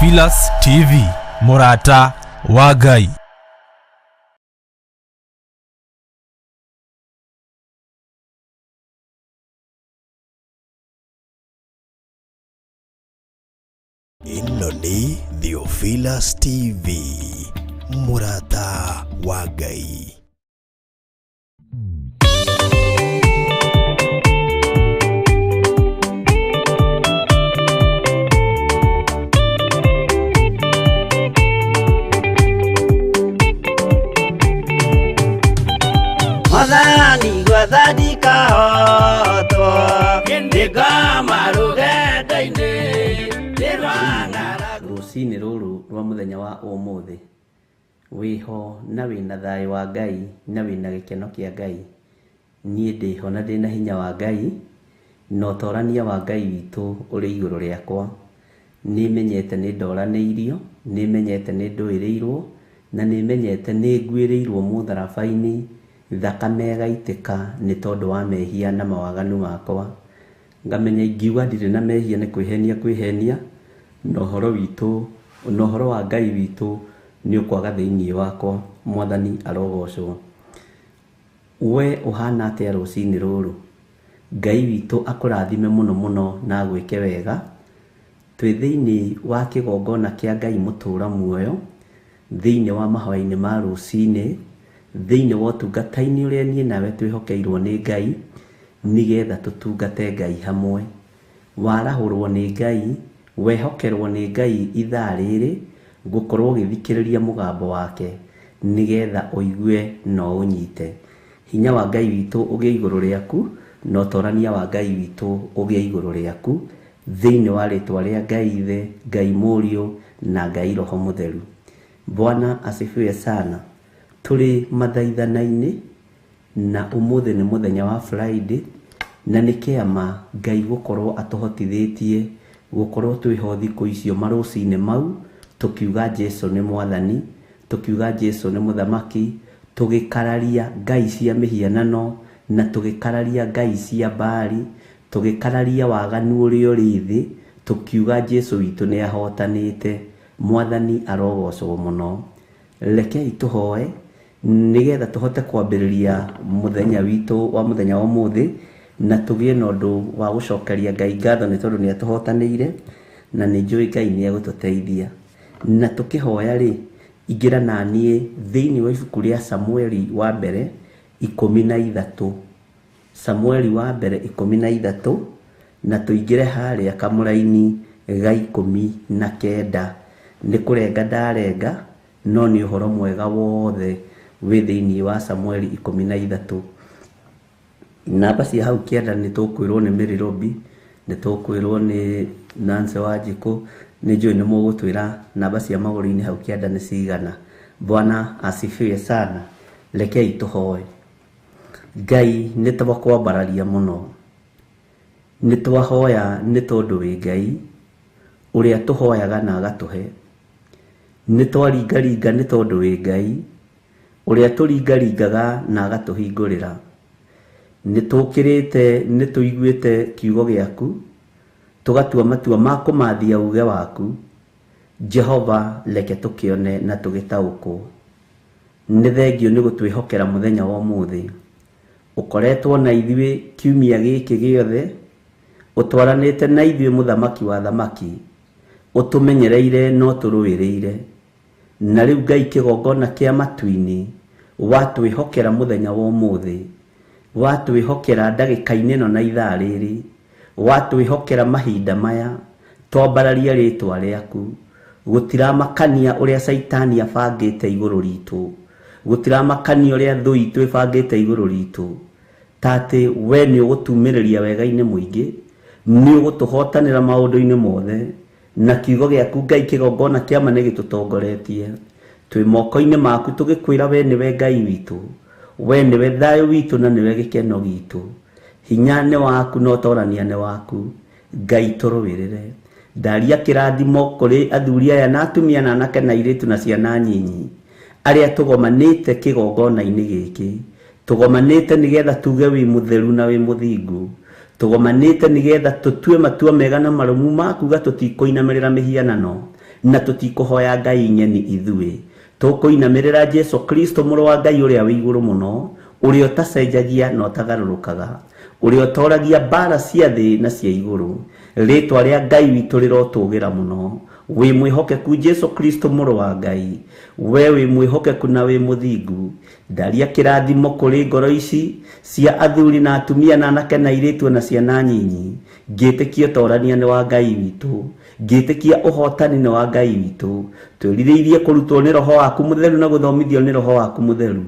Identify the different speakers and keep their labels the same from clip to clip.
Speaker 1: Theophilus TV, mũrata wa Ngai.
Speaker 2: Ĩno nĩ Theophilus TV, mũrata wa Ngai.
Speaker 3: Mwathani gwathani kahotwo nĩngoma rũgendo-inĩ nĩ rwa ng'aragu.
Speaker 4: Rũcinĩ rũrũ rwa mũthenya wa ũmũthĩ, wĩho na wĩna thayũ wa Ngai na wĩna gĩkeno kĩa Ngai. Niĩ ndĩho na ndĩna hinya wa Ngai, na ũtorania wa Ngai witũ ũrĩ igũrũ rĩakwa. Nĩmenyete nĩ ndoranĩirio, nĩmenyete nĩ ndũĩrĩirwo, na nĩmenyete nĩ nguĩrĩirwo mũtharaba-inĩ, thakame ĩgaitĩka nĩ tondũ wa mehia na mawaganu makwa. Ngamenya ingiuga ndirĩ na mehia nĩ kwĩhenia ngwĩhenia, na ũhoro witũ, na ũhoro wa Ngai witũ nĩ ũkwaga thĩinĩ wakwa. Mwathani arogocwo. We ũhana atĩa rũcinĩ rũrũ? Ngai witũ akũrathime mũno mũno na agwĩke wega. Twĩ thĩinĩ wa kĩgongona kĩa Ngai mũtũra muoyo, thĩinĩ wa mahoya-inĩ ma rũcinĩ, thĩinĩ wa ũtungata-inĩ ũrĩa niĩ nawe twĩhokeirwo nĩ Ngai, nĩgetha tũtungate Ngai hamwe. Warahũrwo nĩ Ngai, wehokerwo nĩ Ngai ithaa rĩrĩ, gũkorwo ũgĩthikĩrĩria mũgambo wake, nĩgetha ũigue na ũũnyite. Hinya wa Ngai witũ ũgĩe igũrũ rĩaku, na ũtorania wa Ngai witũ ũgĩe igũrũ rĩaku, thĩinĩ wa rĩtwa rĩa Ngai Ithe, Ngai Mũriũ, na Ngai Roho Mũtheru. Bwana asifiwe sana. Tũrĩ mathaithana-inĩ, na ũmũthĩ nĩ mũthenya wa Friday, na nĩ kĩama Ngai gũkorwo atũhotithĩtie gũkorwo twĩho thikũ icio marũcinĩ mau, tũkiuga Jesu nĩ Mwathani, tũkiuga Jesu nĩ Mũthamaki, tũgĩkararia ngai cia mĩhianano, na tũgĩkararia ngai cia Baali, tũgĩkararia waganu ũrĩa ũrĩ thĩ, tũkiuga Jesu witũ nĩ ahotanĩte. Mwathani arogocwo mũno. Rekei tũhoe nĩgetha tũhote kwambĩrĩria mũthenya witũ wa mũthenya wa ũmũthĩ, na tũgĩe na ũndũ wa gũcokeria Ngai ngatho nĩ tondũ nĩ atũhotanĩire, na nĩ njũĩ Ngai nĩ egũtũteithia. Na tũkĩhoya rĩ, ingĩra na niĩ thĩinĩ wa ibuku rĩa Samueli wa mbere 13. Samueli wa mbere 13, na tũingĩre harĩa kamũraini ga 19. Nĩ kũrenga ndarenga, no nĩ ũhoro mwega wothe wĩ thĩinĩ wa Samueli 13. Namba cia hau kĩanda nĩ tũkwĩrwo nĩ Mary Robi, nĩ tũkwĩrwo nĩ Nancy Wanjikũ, nĩ njũĩ nĩ mũgũtwĩra namba cia magũrũ-inĩ hau kĩanda nĩ cigana. Bwana asifiwe sana. Rekei tũhoe. Ngai nĩ twakwambararia mũno. Nĩ twahoya nĩ tondũ wĩ Ngai, ũrĩa tũhoyaga na agatũhe. Nĩ twaringaringa nĩ tondũ wĩ Ngai, ũrĩa tũringaringaga na agatũhingũrĩra. Nĩ tũkĩrĩte nĩ tũiguĩte kiugo gĩaku, tũgatua matua ma kũmathia uge waku. Jehova reke tũkĩone na tũgĩtaũkwo. Nĩ thengiũ nĩ gũtwĩhokera mũthenya wa ũmũthĩ. Ũkoretwo na ithuĩ kiumia gĩkĩ gĩothe, ũtwaranĩte na ithuĩ mũthamaki wa athamaki, ũtũmenyereire na ũtũrũĩrĩire. Na rĩu Ngai kĩgongona kĩa matu-inĩ, watwĩhokera mũthenya wa ũmũthĩ, watwĩhokera ndagĩka-inĩ ĩno na ithaa rĩrĩ, watwĩhokera mahinda maya, twambararie rĩtwa rĩaku. Gũtiramakania ũrĩa Caitani abangĩte igũrũ ritũ, gũtiramakania ũrĩa thũ itũ ĩbangĩte igũrũ ritũ, ta atĩ we nĩ ũgũtumĩrĩria wega-inĩ mũingĩ, nĩ ũgũtũhotanĩra maũndũ-inĩ mothe, na kiugo gĩaku Ngai kĩgongona kĩa ma nĩ gĩtũtongoretie. Twĩ moko-inĩ maku tũgĩkwĩra we nĩwe Ngai witũ, we nĩwe thayũ witũ na nĩwe gĩkeno gitũ. Hinya nĩ waku na ũtorania nĩ waku. Ngai tũrũĩrĩre. Ndaria kĩrathimo kũrĩ athuri aya na atumia na anake na airĩtu na ciana nyinyi arĩa tũgomanĩte kĩgongona-inĩ gĩkĩ. Tũgomanĩte nĩgetha tuge wĩ mũtheru na wĩ mũthingu. Tũgomanĩte nĩgetha tũtue matua mega na marũmu ma kuga tũtikũinamĩrĩra mĩhianano. Na tũtikũhoya Ngai ng'eni ithuĩ. Tũkũinamĩrĩra Jesu Kristo mũrũ wa Ngai ũrĩa wĩ igũrũ mũno, ũrĩa ũtacenjagia na ũtagarũrũkaga, ũrĩa ũtoragia mbara cia thĩ na cia igũrũ. Rĩtwa rĩa Ngai witũ rĩrotũgĩra mũno. Wĩ mwĩhokeku Jesu Kristo mũrũ wa Ngai, we wĩ mwĩhokeku na wĩ mũthingu. Ndaria kĩrathimo kũrĩ ngoro ici cia athuri na atumia na anake na airĩtu na ciana nyinyi. Ngĩtĩkia ũtorania nĩ wa Ngai witũ, ngĩtĩkia ũhotani nĩ wa Ngai witũ. Twĩrirĩirie kũrutwo nĩ Roho waku mũtheru na gũthomithio nĩ Roho waku mũtheru.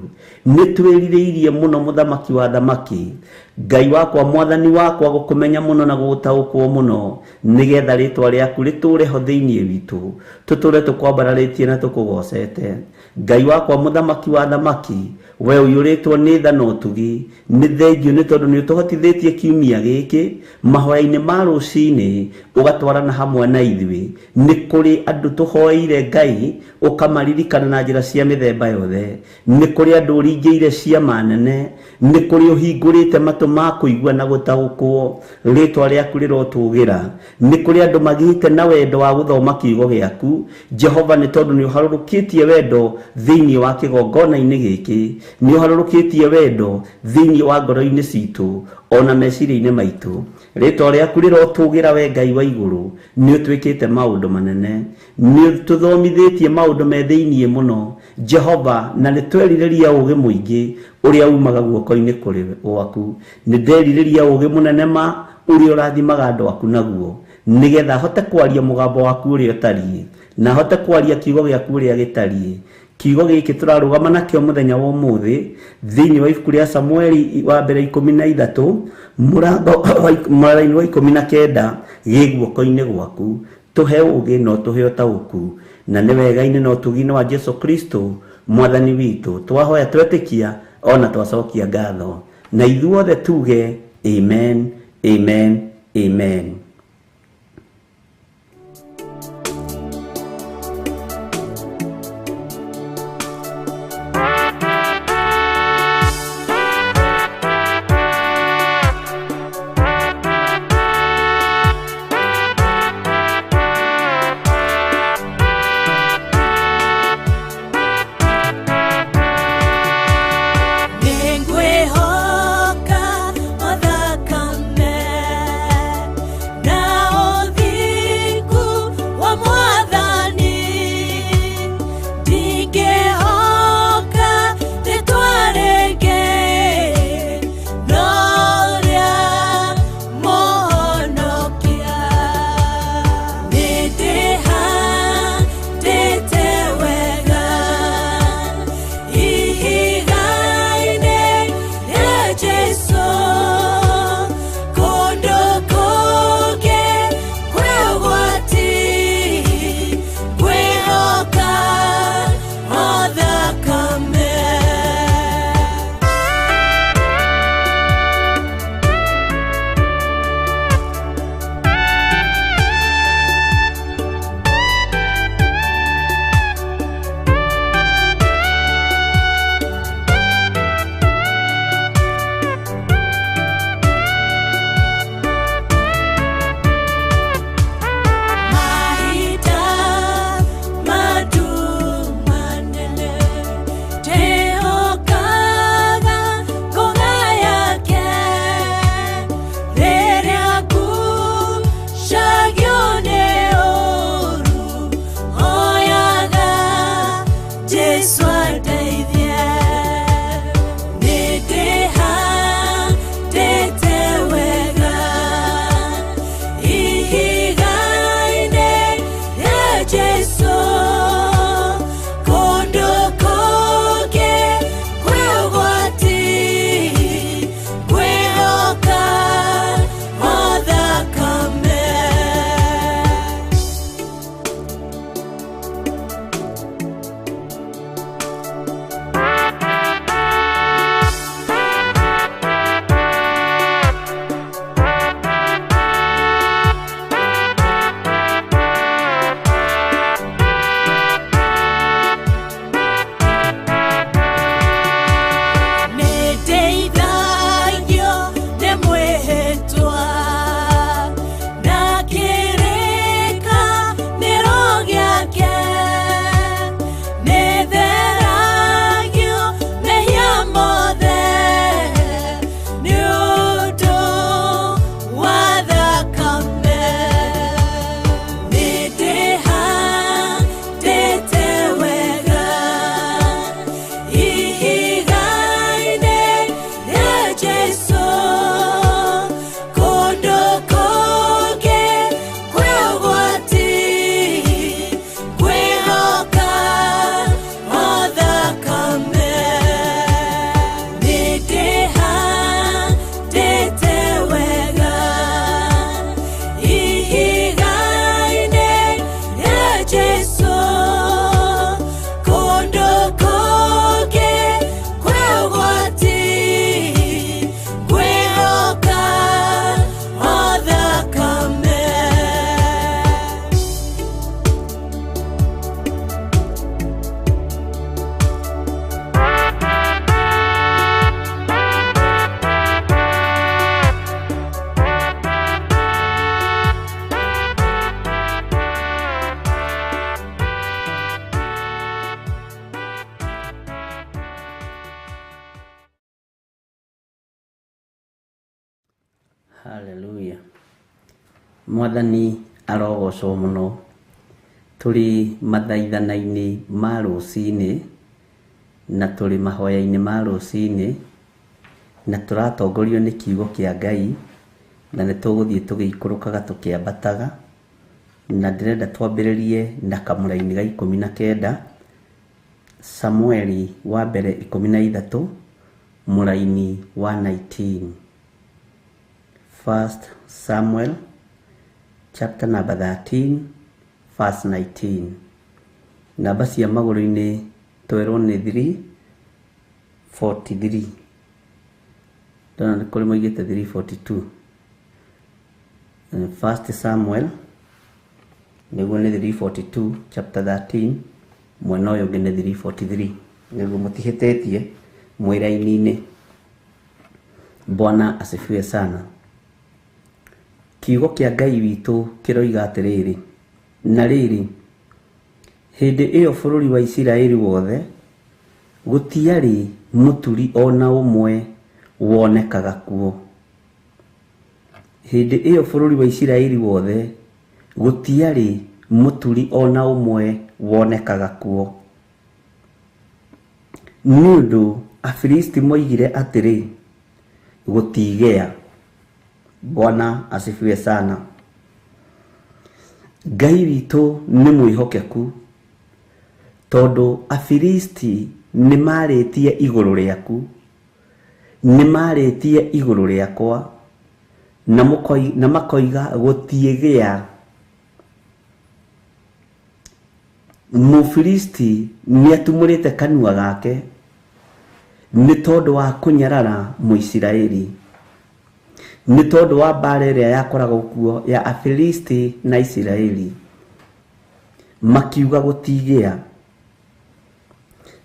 Speaker 4: Nĩ twĩrirĩirie mũno mũthamaki wa thamaki, Ngai wakwa, mwathani wakwa, gũkũmenya mũno na gũgũtaũkwo mũno, nĩgetha rĩtwa rĩaku rĩtũũre ho thĩinĩ witũ, tũtũũre tũkwambararĩtie na tũkũgocete. Ngai wakwa, mũthamaki wa thamaki, we ũiyũrĩtwo nĩ tha na ũtugi, nĩ thengio nĩ tondũ nĩ ũtũhotithĩtie kiumia gĩkĩ mahoya-inĩ ma rũcinĩ, ũgatwarana hamwe na ithuĩ. Nĩ kũrĩ andũ tũhoeire Ngai ũkamaririkana na njĩra cia mĩthemba yothe. Nĩ kũrĩ andũ ũringĩire ciama nene, nĩ kũrĩ ũhingũrĩte matũ ma kũigua na gũtaũkwo. Rĩtwa rĩaku rĩrotũgĩra. Nĩ kũrĩ andũ magĩte na wendo wa gũthoma kiugo gĩaku Jehova, nĩ tondũ nĩ ũharũrũkĩtie wendo thĩinĩ wa kĩgongona-inĩ gĩkĩ, nĩ ũharũrũkĩtie wendo thĩinĩ wa ngoro-inĩ citũ ona meciria-inĩ maitũ. Rĩtwa rĩaku rĩrotũgĩra we Ngai wa igũrũ. Nĩ ũtwĩkĩte maũndũ manene, nĩ ũtũthomithĩtie maũndũ me thĩinĩ mũno Jehova, na nĩ twerirĩria ũũgĩ mũingĩ ũrĩa umaga guoko-inĩ kũrĩ gwaku. Nĩ nderirĩria ũũgĩ mũnene ma ũrĩa ũrathimaga andũ aku naguo, nĩgetha hote kwaria mũgambo waku ũrĩa ũtariĩ, na hote kwaria kiugo gĩaku ũrĩa gĩtariĩ. Kiugo gĩkĩ tũrarũgama nakĩo mũthenya wa ũmũthĩ thĩinĩ wa ibuku rĩa Samueli wa mbere 13 mũrango mũraini wa 19 gĩ guoko-inĩ gwaku. Tũhe ũũgĩ na ũtũhe ũtaũku, na nĩ wega-inĩ na ũtugi-inĩ wa Jesu Kristo mwathani witũ twahoya twetĩkia ona twacokia ngatho, na ithuothe tuge amen, amen, amen.
Speaker 5: Nĩngwĩhoka o thakame na
Speaker 4: Haleluya. Mwathani arogocwo mũno. Tũrĩ mathaithana-inĩ ma rũcinĩ na tũrĩ mahoya-inĩ ma rũcinĩ na tũratongorio nĩ kiugo kĩa Ngai na nĩ tũgũthiĩ tũgĩikũrũkaga tũkĩambataga na ndĩrenda twambĩrĩrie na kamũraini ga 19 Samueli wa mbere 13 mũraini wa 19. First Samuel chapter number 13 verse 19. Namba cia magũrũ-inĩ twerwo nĩ 343. Ndona nĩ kũrĩ moigĩte 342. First Samuel nĩguo nĩ 342 chapter 13, mwena ũyũ ũngĩ nĩ 343, nĩguo mũtihĩtĩtie mwĩ raini-inĩ. Bwana asifiwe sana. Kiugo kĩa Ngai witũ kĩroiga atĩrĩrĩ, na rĩrĩ, hĩndĩ ĩyo bũrũri wa Isiraeli wothe gũtiarĩ mũturi o na ũmwe wonekaga kuo. Hĩndĩ ĩyo bũrũri wa Isiraeli wothe gũtiarĩ mũturi o na ũmwe wonekaga kuo. Nĩ ũndũ Afilisti moigire atĩrĩ, gũtigĩa. Bwana asifiwe sana. Ngai witũ nĩ mwĩhokeku, tondũ Afilisti nĩ marĩtie igũrũ rĩaku, nĩ marĩtie igũrũ rĩakwa, na makoiga gũtiĩgĩa. Mũfilisti nĩ atumũrĩte kanua gake nĩ tondũ wa kũnyarara Mũisiraeli, nĩ tondũ wa mbara ĩrĩa yakoragwo kuo ya Afilisti na Isiraeli, makiuga gũtigĩa,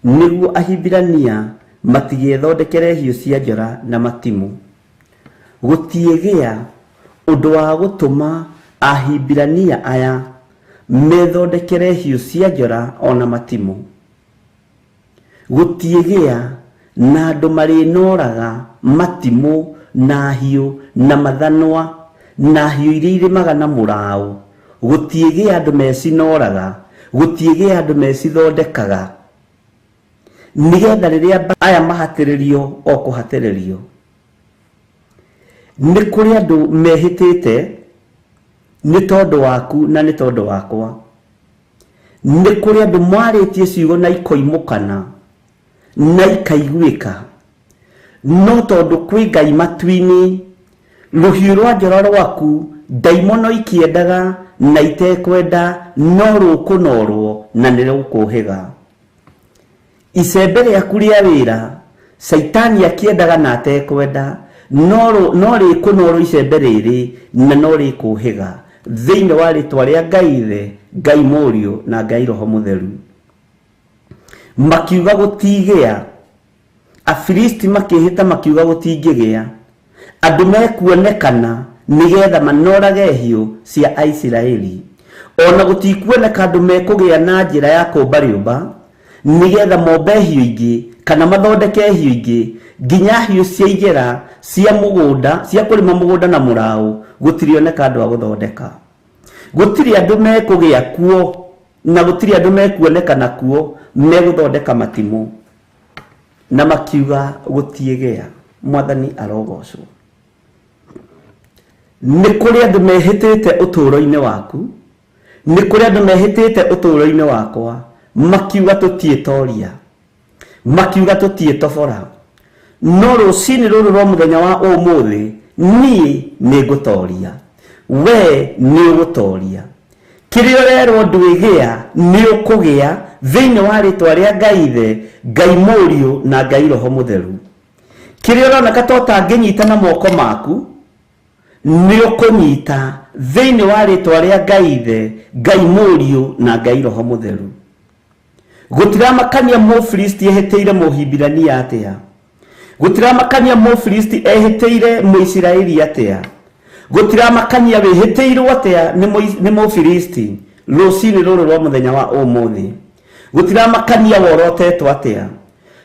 Speaker 4: nĩguo Ahibirania matigethondekere hiũ cia njora na matimũ. Gũtiĩgĩa ũndũ wa gũtũma Ahibirania aya methondekere hiũ cia njora ona matimũ. Gũtiĩgĩa na andũ marĩnoraga matimũ na hiũ na mathanwa na hiũ iria irĩmaga na mũraũ. Gũtiĩgĩa andũ mecinoraga, gũtiĩgĩa andũ mecithondekaga, nĩgetha rĩrĩa aya mahatĩrĩrio o kũhatĩrĩrio. Nĩ kũrĩ andũ mehĩtĩte nĩ tondũ waku na nĩ tondũ wakwa. Nĩ kũrĩ andũ mwarĩtie ciugo na ikoimũkana na ikaiguĩka, no tondũ kwĩ Ngai matu-inĩ, rũhiũ rwa njora rwaku ndaimono ikĩendaga na itekwenda no rũkũnorwo na nĩ rũkũhĩga. Icembe rĩaku rĩa wĩra Caitani akĩendaga na atekwenda no rĩkũnorwo icembe rĩrĩ na no rĩkũhĩga, thĩinĩ wa rĩtwa rĩa Ngai Ithe, Ngai Mũriũ na Ngai Roho Mũtheru. Makiuga gũtigĩa, Afilisti makĩhĩta makiuga gũtingĩgĩa andũ mekuonekana nĩgetha manorage hiũ cia Aisiraeli. Ona gũtikuoneka andũ mekũgĩa na njĩra ya kũmba rĩũmba nĩgetha mombe hiũ ingĩ kana mathondeke hiũ ingĩ, nginya hiũ cia igera cia mũgũnda cia kũrĩma mũgũnda na mũraũ, gũtirioneka andũ a gũthondeka. Gũtirĩ andũ mekũgĩa kuo na gũtirĩ andũ mekuonekana kuo megũthondeka matimũ. Na makiuga gũtiĩgĩa. Mwathani arogocwo. Nĩ kũrĩ andũ mehĩtĩte ũtũũro-inĩ waku, nĩ kũrĩ andũ mehĩtĩte ũtũũro-inĩ wakwa, makiuga tũtiĩtoria, makiuga tũtiĩtobora. No rũcinĩ rũrũ rwa mũthenya wa ũmũthĩ, niĩ nĩ ngũtoria, we nĩ ũgũtoria. Kĩrĩa ũrerwo ndwĩgĩa nĩ ũkũgĩa thĩinĩ wa rĩtwa rĩa Ngai Ithe, Ngai Mũriũ na Ngai Roho Mũtheru. Kĩrĩa ũroneka ta ũtangĩnyita na moko maku nĩ ũkũnyita thĩinĩ wa rĩtwa rĩa Ngai Ithe, Ngai Mũriũ na Ngai Roho Mũtheru. Gũtiramakania Mũfilisti ehĩtĩire Mũhibirania atĩa, gũtiramakania Mũfilisti ehĩtĩire Mũisiraeli atĩa, gũtiramakania wĩhĩtĩirwo atĩa nĩ Mũfilisti rũcinĩ rũrũ rwa mũthenya wa ũmũthĩ, gũtiramakania worotetwo atĩa,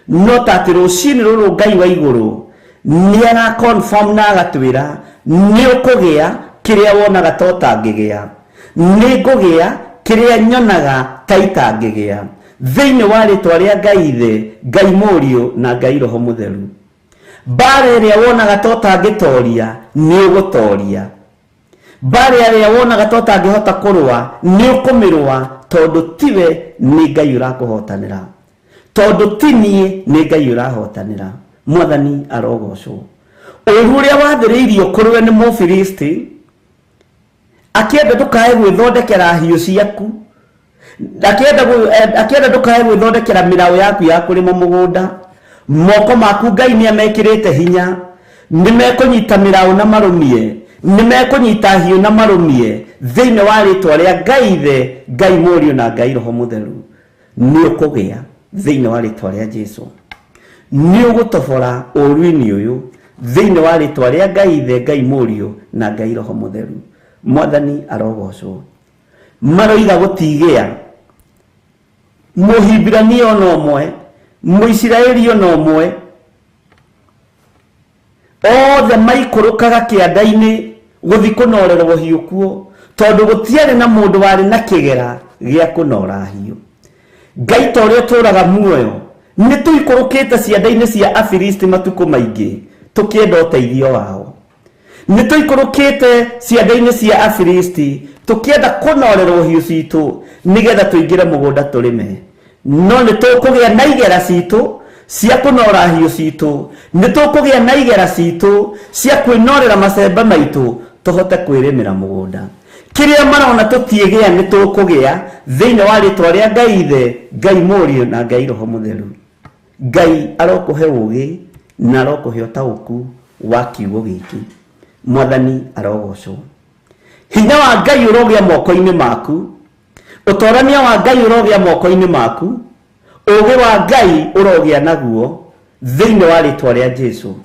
Speaker 4: no ta atĩ rũcinĩ rũrũ Ngai wa igũrũ Nĩ ara confirm na agatwĩra nĩ ũkũgĩa kĩrĩa wonaga ta ũtangĩgĩa, nĩ ngũgĩa kĩrĩa nyonaga ta itangĩgĩa, thĩinĩ wa rĩtwa rĩa Ngai Ithe, Ngai Mũriũ na Ngai Roho Mũtheru. Mbara ĩrĩa wonaga ta ũtangĩtoria nĩ ũgũtoria, mbara ĩrĩa wonaga ta ũtangĩhota kũrũa nĩ ũkũmĩrũa, tondũ tiwe nĩ Ngai ũrakũhotanĩra, tondũ ti niĩ nĩ Ngai ũrahotanĩra. Mwathani arogocwo. Ũru ũrĩa wathĩrĩirio kũrĩwe nĩ Mũfilisti akĩenda ndũkae gwĩthondekera hiũ ciaku, akĩenda ndũkae gwĩthondekera mĩraũ yaku ya kũrĩma mũgũnda, moko maku Ngai nĩ amekĩrĩte hinya, nĩ mekũnyita mĩraũ na marũmie, nĩ mekũnyita hiũ na marũmie, thĩinĩ wa rĩtwa rĩa Ngai Ithe, Ngai Mũriũ na Ngai Roho Mũtheru. Nĩ ũkũgĩa thĩinĩ wa rĩtwa rĩa Jesu, nĩ ũgũtobora ũru-inĩ ũyũ thĩinĩ wa rĩtwa rĩa Ngai Ithe, Ngai Mũriũ na Ngai Roho Mũtheru. Mwathani arogocwo. Maroiga gũtigĩa Mũhibirania ona ũmwe, Mũisiraeli ona ũmwe, othe maikũrũkaga kĩanda-inĩ gũthiĩ kũnorerwo hiũ kuo, tondũ gũtiarĩ na mũndũ warĩ na kĩgera gĩa kũnora hiũ. Ngai ta ũrĩa ũtũũraga muoyo, nĩ tũikũrũkĩte cianda-inĩ cia Afilisti matukũ maingĩ tũkĩenda ũteithio wao. Nĩ tũikũrũkĩte cianda-inĩ cia Afilisti tũkĩenda kũnorerwo hiũ citũ nĩgetha tũingĩre mũgũnda tũrĩme, no nĩ tũkũgĩa na igera citũ cia kũnora hiũ citũ, nĩ tũkũgĩa na igera citũ cia kwĩnorera macembe maitũ tũhote kwĩrĩmĩra mũgũnda. Kĩrĩa marona tũtiĩgĩa nĩ tũkũgĩa thĩinĩ wa rĩtwa rĩa Ngai Ithe, Ngai Mũriũ na Ngai Roho Mũtheru. Ngai arokũhe ũũgĩ na arokũhe ũtaũku wa kiugo gĩkĩ. Mwathani arogocwo. Hinya wa Ngai ũrogĩa moko-inĩ maku, ũtorania wa Ngai ũrogĩa moko-inĩ maku, ũũgĩ wa Ngai ũrogĩa naguo thĩinĩ wa rĩtwa rĩa Jesu.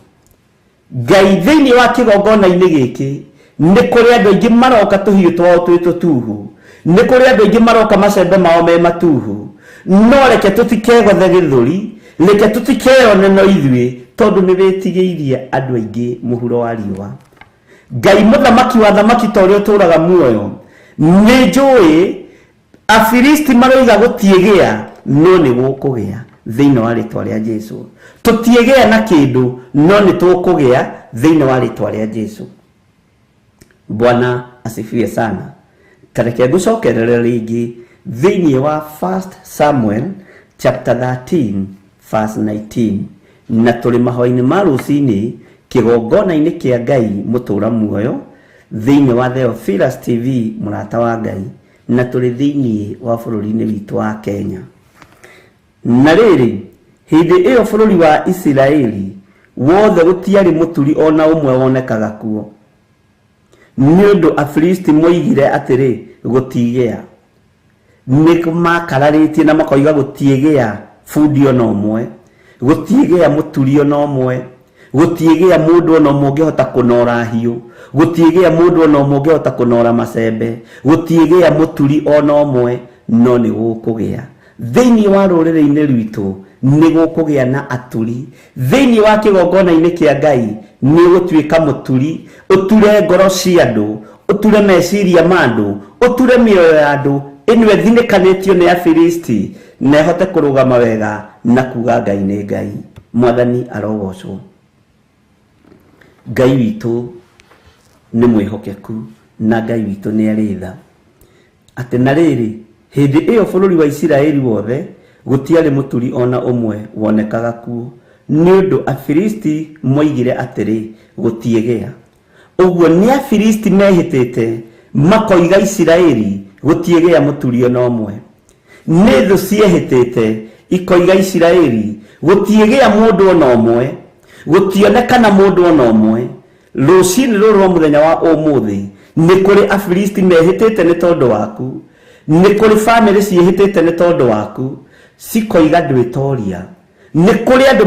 Speaker 4: Ngai thĩinĩ wa kĩgongona-inĩ gĩkĩ nĩ kũrĩ andũ aingĩ maroka tũhiũ twao twĩ tũtuhu, nĩ kũrĩ andũ aingĩ maroka macembe mao me matuhu, no reke tũtikegothe gĩthũri, reke tũtikeyone no ithuĩ, tondũ nĩ wĩtigĩirie andũ aingĩ mũhuro wa riũa. Ngai mũthamaki wa thamaki ta ũrĩa ũtũũraga muoyo, nĩ njũĩ Afilisti maroiga gũtiĩgĩa, no nĩ gũkũgĩa thĩinĩ wa rĩtwa rĩa Jesu. Tũtiĩgĩa na kĩndũ, no nĩ tũkũgĩa thĩinĩ wa rĩtwa rĩa Jesu. Bwana asifiwe sana. Tareke ngũcokerere rĩngĩ thĩinĩ wa 1 Samuel chapter 13 verse 19, na tũrĩ mahoya-inĩ ma rũcinĩ kĩgongona-inĩ kĩa Ngai mũtũũra muoyo thĩinĩ wa Theophilus TV mũrata wa Ngai, na tũrĩ thĩinĩ wa bũrũri-inĩ witũ wa Kenya. Na rĩrĩ, hĩndĩ ĩyo bũrũri wa Isiraeli wothe gũtiarĩ mũturi ona ũmwe wonekaga kuo, nĩ ũndũ Afilisti moigire atĩrĩ, gũtigĩa. Nĩ makararĩtie na makoiga gũtiĩgĩa bundi ona ũmwe, gũtiĩgĩa mũturi ona ũmwe, gũtiĩgĩa mũndũ ona ũmwe ũngĩhota kũnora hiũ, gũtiĩgĩa mũndũ ona ũmwe ũngĩhota kũnora macembe, gũtiĩgĩa mũturi ona ũmwe, no nĩ gũkũgĩa. Thĩinĩ wa rũrĩrĩ-inĩ rwitũ nĩ gũkũgĩa na aturi. Thĩinĩ wa kĩgongona-inĩ kĩa Ngai nĩ ũgũtuĩka mũturi, ũture ngoro cia andũ, ũture meciria ma andũ, ũture mĩoyo ya andũ ĩno ĩthinĩkanĩtio nĩ Afilisti, na ĩhote kũrũgama wega na kuga Ngai nĩ Ngai. Mwathani arogocwo. Ngai witũ nĩ mwĩhokeku na Ngai witũ nĩ arĩ tha. Atĩ na rĩrĩ, hĩndĩ ĩyo bũrũri wa Isiraeli wothe gũtiarĩ mũturi ona ũmwe wonekaga kuo, nĩ ũndũ Afilisti moigire atĩrĩ, gũtiĩgĩa. Ũguo nĩ Afilisti mehĩtĩte makoiga Isiraeli gũtiĩgĩa mũturi ona ũmwe. Nĩ thũ ciehĩtĩte ikoiga Isiraeli gũtiĩgĩa mũndũ ona ũmwe, gũtionekana mũndũ ona ũmwe. Rũcinĩ rũrũ rwa mũthenya wa ũmũthĩ nĩ kũrĩ Afilisti mehĩtĩte nĩ tondũ waku, nĩ kũrĩ bamĩrĩ ciĩhĩtĩte nĩ tondũ waku, cikoiga ndwĩtoria. Nĩ kũrĩ andũ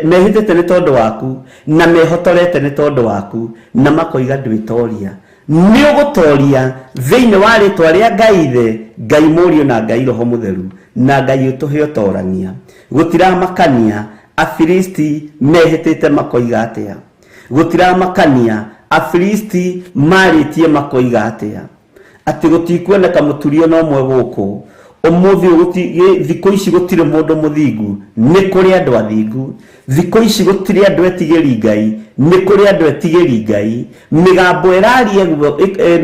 Speaker 4: mehĩtĩte nĩ tondũ waku na mehotorete nĩ tondũ waku na makoiga ndwĩtoria. Nĩ ũgũtoria thĩinĩ wa rĩtwa rĩa Ngai Ithe, Ngai Mũriũ na Ngai Roho Mũtheru, na Ngai ũtũhe ũtorania. Gũtiramakania Afilisti mehĩtĩte makoiga atĩa, gũtiramakania Afilisti marĩtie makoiga atĩa, atĩ gũtikuoneka mũturi ona ũmwe gũkũ ũmũthĩ. Thikũ ici gũtirĩ mũndũ mũthingu, nĩ kũrĩ andũ athingu. Thikũ ici gũtirĩ andũ etigĩri Ngai, nĩ kũrĩ andũ etigĩri Ngai. Mĩgambo ĩraria ũguo,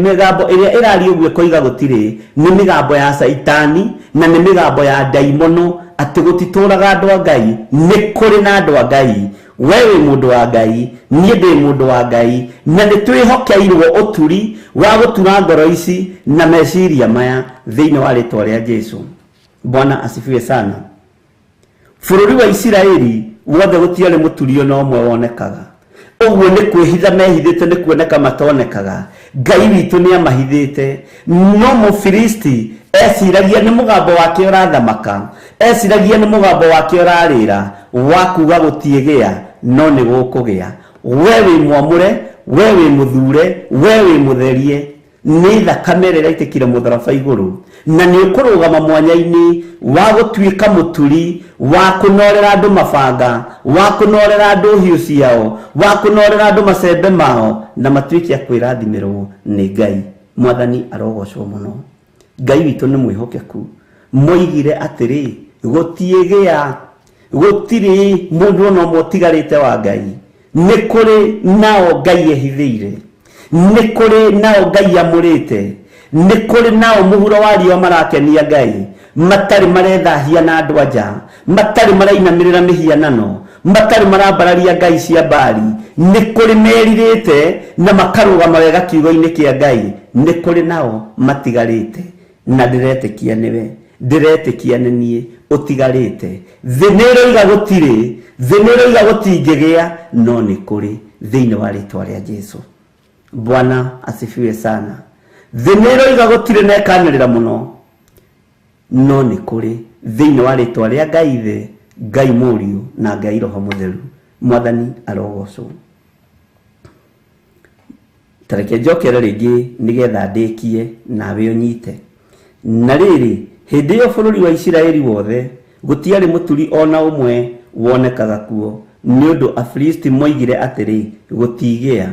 Speaker 4: mĩgambo ĩrĩa ĩraria ũguo ĩkoiga gũtirĩ, nĩ mĩgambo ya Caitani na nĩ mĩgambo ya ndaimono, atĩ gũtitũraga andũ a Ngai. Nĩ kũrĩ na andũ a Ngai. We wĩ mũndũ wa Ngai, niĩ ndĩ mũndũ wa Ngai, na nĩ twĩhokeirwo ũturi wa gũtura ngoro ici na meciria maya thĩinĩ wa rĩtwa rĩa Jesu. Bwana asifiwe sana. Bũrũri wa Isiraeli wothe gũtiarĩ mũturi ona ũmwe wonekaga. Ũguo nĩ kwĩhitha mehithĩte, nĩ kuoneka matonekaga. Ngai witũ nĩ amahithĩte. No Mũfilisti eciragia nĩ mũgambo wake ũrathamaka, eciragia nĩ mũgambo wake ũrarĩra wa kuga gũtiĩgĩa, no nĩ gũkũgĩa. We wĩ mwamũre, we wĩ mũthure, we wĩ mũtherie nĩ thakame ĩrĩa ĩraitĩkire mũtharaba igũrũ, na nĩ ũkũrũgama mwanya-inĩ wa gũtuĩka mũturi wa kũnorera andũ mabanga, wa kũnorera andũ hiũ ciao, wa kũnorera andũ macembe mao, na matuĩke a kwĩrathimĩrwo nĩ Ngai. Mwathani arogocwo mũno. Ngai witũ nĩ mwĩhokeku. Moigire atĩrĩ, gũtiĩgĩa, gũtirĩ mũndũ ona ũmwe ũtigarĩte wa Ngai. Nĩ kũrĩ nao Ngai ehithĩire, nĩ kũrĩ nao Ngai amũrĩte, nĩ kũrĩ nao mũhuro wa riũa marakenia Ngai, matarĩ marethahia na andũ anja, matarĩ marainamĩrĩra mĩhianano, matarĩ marambararia ngai cia Baali. Nĩ kũrĩ merirĩte na makarũgama wega kiugo-inĩ kĩa Ngai. Nĩ kũrĩ nao matigarĩte, na ndĩretĩkia nĩwe, ndĩretĩkia nĩ niĩ ũtigarĩte. Thĩ nĩ ĩroiga gũtirĩ, thĩ nĩ ĩroiga gũtingĩgĩa, no nĩ kũrĩ thĩinĩ wa rĩtwa rĩa Jesu. Bwana asifiwe sana. Thĩ nĩ ĩroiga gũtirĩ na ĩkanĩrĩra mũno, no nĩ kũrĩ thĩinĩ wa rĩtwa rĩa Ngai Ithe, Ngai Mũriũ na Ngai Roho Mũtheru. Mwathani arogocwo. Tareke njokere rĩngĩ nĩgetha ndĩkie nawe ũnyite. Na rĩrĩ, hĩndĩ ĩyo bũrũri wa Isiraeli wothe gũtiarĩ mũturi ona ũmwe wonekaga kuo, nĩ ũndũ Afilisti moigire atĩrĩ, gũtigĩa,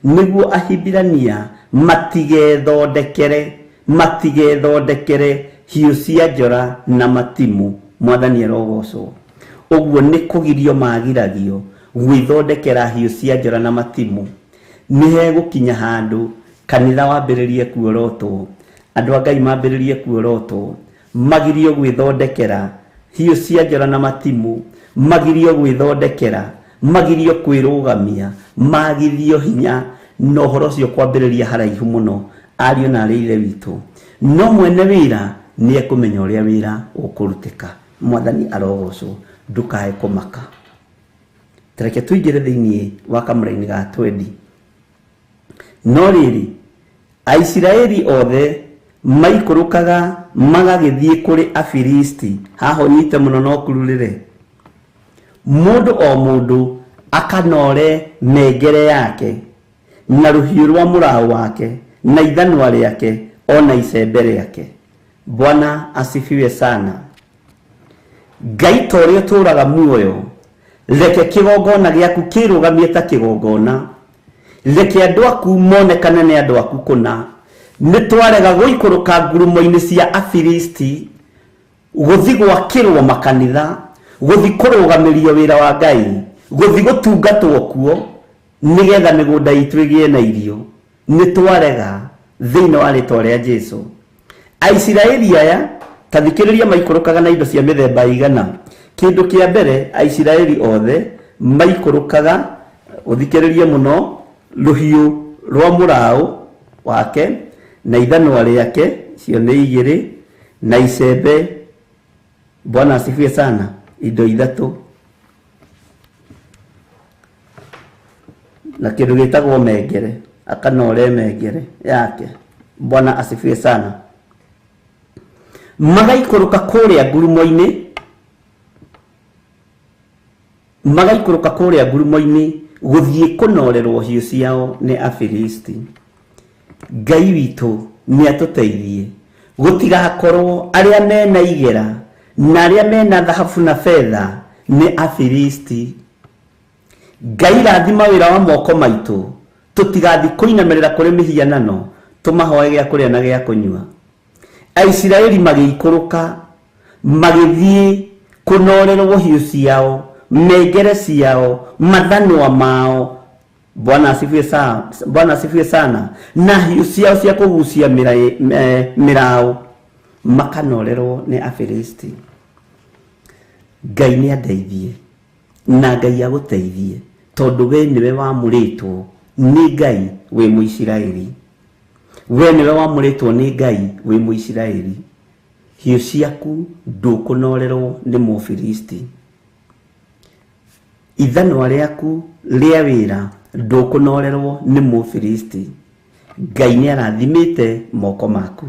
Speaker 4: nĩguo Ahibirania matigethondekere hiũ cia njora na matimu. Mwathani arogocwo. Ũguo nĩ kũgirio magiragio gwĩthondekera hiũ cia njora na matimu. Nĩ hegũkinya handũ kanitha wambĩrĩrie kuorotwo, andũ a Ngai mambĩrĩrie kuorotwo, magirio gwĩthondekera hiũ cia njora na matimu, magirio gwĩthondekera, magirio kwĩrũgamia, magithio hinya, na ũhoro ũcio kwambĩrĩria haraihu mũno, ariũ na arĩ ithe witũ. No mwene wĩra nĩ ekũmenya ũrĩa wĩra ũkũrutĩka. Mwathani arogocwo. Ndũkae kũmaka. Tareke tũingĩre thĩinĩ wa kamũraini ga twendi. No rĩrĩ, Aisiraeli othe maikũrũkaga magagĩthiĩ kũrĩ Afilisti. Haha ũnyite mũno no kururĩre. Mũndũ o mũndũ akanore mengere yake na rũhiũ rwa mũraũ wake na ithanwa rĩake ona icembe rĩake. Bwana asifiwe sana. Ngai ta ũrĩa ũtũũraga muoyo, reke kĩgongona gĩaku kĩrũgamie ta kĩgongona, reke andũ aku monekane nĩ andũ aku kũna. Nĩ twarega gũikũrũka ngurumo-inĩ cia Afilisti, gũthi gwakĩrwo makanitha, gũthi kũrũgamĩrio wĩra wa Ngai, gũthi gũtungatwo kuo, nĩgetha mĩgũnda itũ ĩgĩe na irio. Nĩ twarega thĩinĩ wa rĩtwa rĩa Jesu. Aisiraeli aya ta thikĩrĩria, maikũrũkaga na indo cia mĩthemba igana. Kĩndũ kĩa mbere, Aisiraeli othe maikũrũkaga, ũthikĩrĩrie mũno, rũhiũ rwa mũraũ wake na ithanwa rĩake, icio nĩ igĩrĩ, na icembe. Bwana asifiwe sana. Indo ithatũ, na kĩndũ gĩtagwo mengere, akanore mengere yake. Bwana asifiwe sana. Magaikũrũka kũrĩa ngurumo-inĩ, magaikũrũka kũrĩa ngurumo-inĩ gũthiĩ kũnorerwo hiũ ciao nĩ Afilisti. Ngai witũ nĩ atũteithie gũtigakorwo arĩa mena igera na arĩa mena thahabu na betha Nĩ Afilisti. Ngai rathima wĩra wa moko maitũ, tũtigathiĩ kũinamĩrĩra kũrĩ mĩhianano tũmahoe gĩa kũrĩa na gĩa kũnyua. Aisiraeli magĩikũrũka magĩthiĩ kũnorerwo hiũ ciao, mengere ciao, mathanwa mao. Bwana asifiwe sana, Bwana asifiwe sana. Na hiũ ciao cia kũgucia mĩraũ makanorerwo nĩ Afilisti. Ngai nĩ andeithie na Ngai agũteithie, tondũ we nĩwe wamũrĩtwo nĩ Ngai wĩ Mũisiraeli. We nĩwe wamũrĩtwo nĩ Ngai wĩ Mũisiraeli. Hiũ ciaku ndũkũnorerwo nĩ Mũfilisti. Ithanwa rĩaku rĩa wĩra ndũkũnorerwo nĩ Mũfilisti. Ngai nĩ arathimĩte moko maku,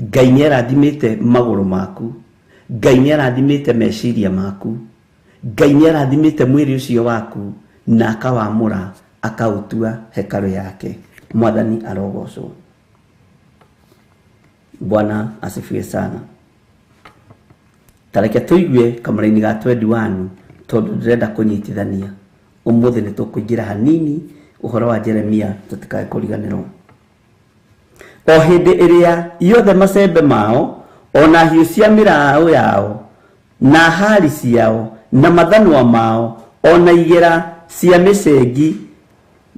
Speaker 4: Ngai nĩ arathimĩte magũrũ maku, Ngai nĩ arathimĩte meciria maku, Ngai nĩ arathimĩte mwĩrĩ ũcio waku, na akawamũra akaũtua hekarũ yake. Mwathani arogocwo. Bwana asifiwe sana. Tareke tũigue kamũraini ga 21, tondũ ndĩrenda kũnyitithania. Ũmũthĩ nĩ tũkũingĩra hanini ũhoro wa Jeremia tũtikae kũriganĩrwo. O hĩndĩ ĩrĩa yothe macembe mao, ona hiũ cia mĩraũ yao, na hari ciao, na mathanwa mao, ona igera cia mĩcengi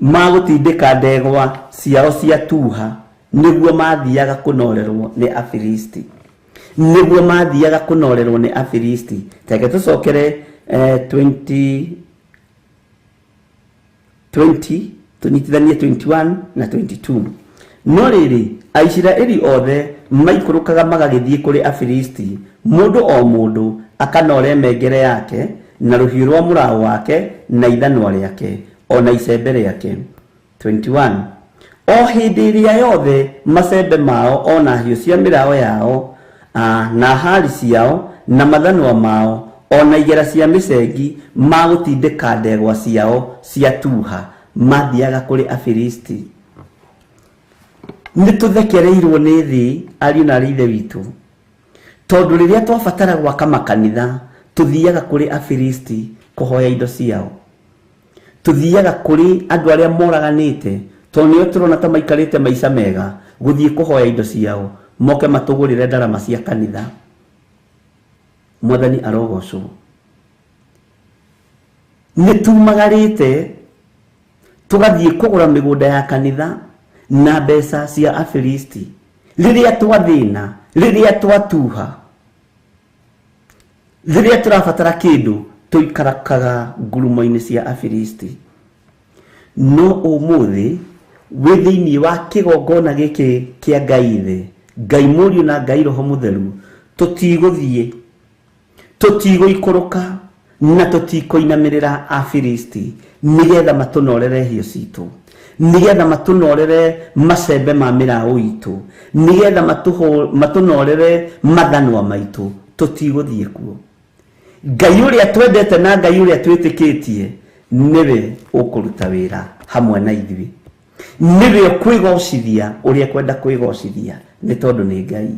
Speaker 4: magũtindĩka ndegwa ciao cia tuha, nĩguo mathiaga kũnorerwo nĩ Afilisti. Nĩguo mathiaga kũnorerwo nĩ Afilisti. Reke tũcokere 20 20 tũnyitithanie 21 na 22. No rĩrĩ, Aisiraeli othe maikũrũkaga magagĩthiĩ kũrĩ Afilisti, mũndũ o mũndũ akanore mengere yake na rũhiũ rwa mũraũ wake na ithanwa rĩake ona icembe rĩake. 21. O hĩndĩ ĩrĩa yothe macembe mao ona hiũ cia mĩraũ yao, na hari ciao na mathanwa mao ona igera cia mĩcengi magũtindĩka ndegwa ciao cia tuha mathiaga kũrĩ Afilisti. Nĩ tũthekereirwo nĩ thĩ, ariũ na aarĩ ithe witũ, tondũ rĩrĩa twabatara gwaka makanitha tũthiaga kũrĩ Afilisti kũhoya indo ciao. Tũthiaga kũrĩ andũ arĩa moraganĩte, tondũ nĩo tũrona ta maikarĩte maica mega, gũthiĩ kũhoya indo ciao moke matũgũrĩre ndarama cia kanitha. Mwathani arogocwo. Nĩ tumagarĩte tũgathiĩ kũgũra mĩgũnda ya kanitha na mbeca cia Afilisti. Rĩrĩa twathĩna, rĩrĩa twatuha, rĩrĩa tũrabatara kĩndũ, tũikarakaga ngurumo-inĩ cia Afilisti. No ũmũthĩ wĩ thĩinĩ wa kĩgongona gĩkĩ kĩa Ngai Ithe, Ngai Mũriũ na Ngai Roho Mũtheru, tũtigũthiĩ, tũtigũikũrũka na tũtikũinamĩrĩra Afilisti nĩgetha matũnorere hiũ citũ, nĩgetha matũnorere macembe ma mĩraũ itũ, nĩgetha matũnorere mathanwa maitũ. Tũtigũthiĩ kuo. Ngai ũrĩa twendete na Ngai ũrĩa twĩtĩkĩtie nĩwe ũkũruta wĩra hamwe na ithuĩ, nĩwe ũkwĩgocithia ũrĩa kwenda kwĩgocithia, nĩ tondũ nĩ Ngai.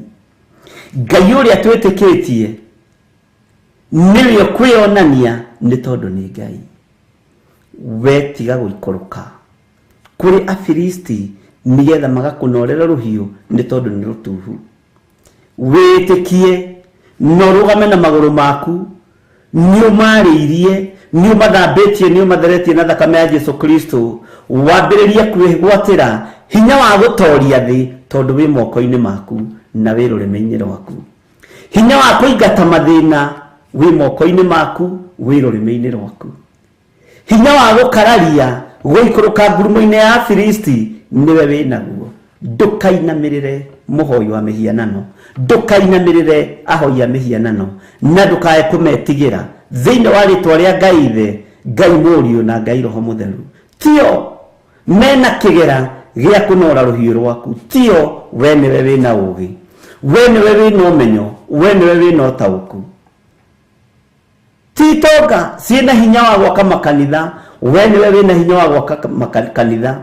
Speaker 4: Ngai ũrĩa twĩtĩkĩtie nĩwe ũkwĩonania, nĩ tondũ nĩ Ngai. We tiga gũikũrũka kũrĩ Afilisti nĩgetha magakũnorere rũhiũ, nĩ tondũ nĩ rũtuhu. Wĩtĩkie na ũrũgame na magũrũ maku, nĩ ũmarĩirie, nĩ ũmathambĩtie, nĩ ũmatheretie na thakame ya Jesu Kristo. Wambĩrĩrie kwĩgwatĩra hinya wa gũtoria thĩ, tondũ wĩ moko-inĩ maku na wĩ rũrĩmĩ-inĩ rwaku. Hinya wa kũingata mathĩna wĩ moko-inĩ maku, wĩ rũrĩmĩ-inĩ rwaku. Hinya wa gũkararia gũikũrũka ngurumo-inĩ ya Afilisti nĩwe wĩ naguo. Ndũkainamĩrĩre mũhoi wa mĩhianano, ndũkainamĩrĩre ahoi a mĩhianano, na ndũkae kũmetigĩra. Thĩinĩ wa rĩtwa rĩa Ngai Ithe, Ngai Mũriũ na Ngai Roho Mũtheru, tio mena kĩgera gĩa kũnora rũhiũ rwaku, tio we nĩwe wĩna ũũgĩ, we nĩwe wĩna ũmenyo, we nĩwe wĩna ũtaũku. Ti itonga ciĩna hinya wa gwaka makanitha, we nĩwe wĩna hinya wa gwaka makanitha.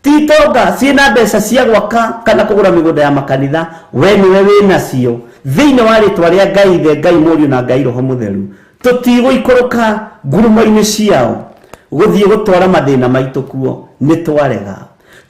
Speaker 4: Ti itonga ciĩna mbeca cia gwaka kana kũgũra mĩgũnda ya makanitha, we nĩwe wĩnacio. Thĩinĩ wa rĩtwa rĩa Ngai Ithe, Ngai Mũriũ na Ngai Roho Mũtheru, Tũtigũikũrũka ngurumo-inĩ ciao gũthiĩ gũtwara mathĩna maitũ kuo, nĩ twarega.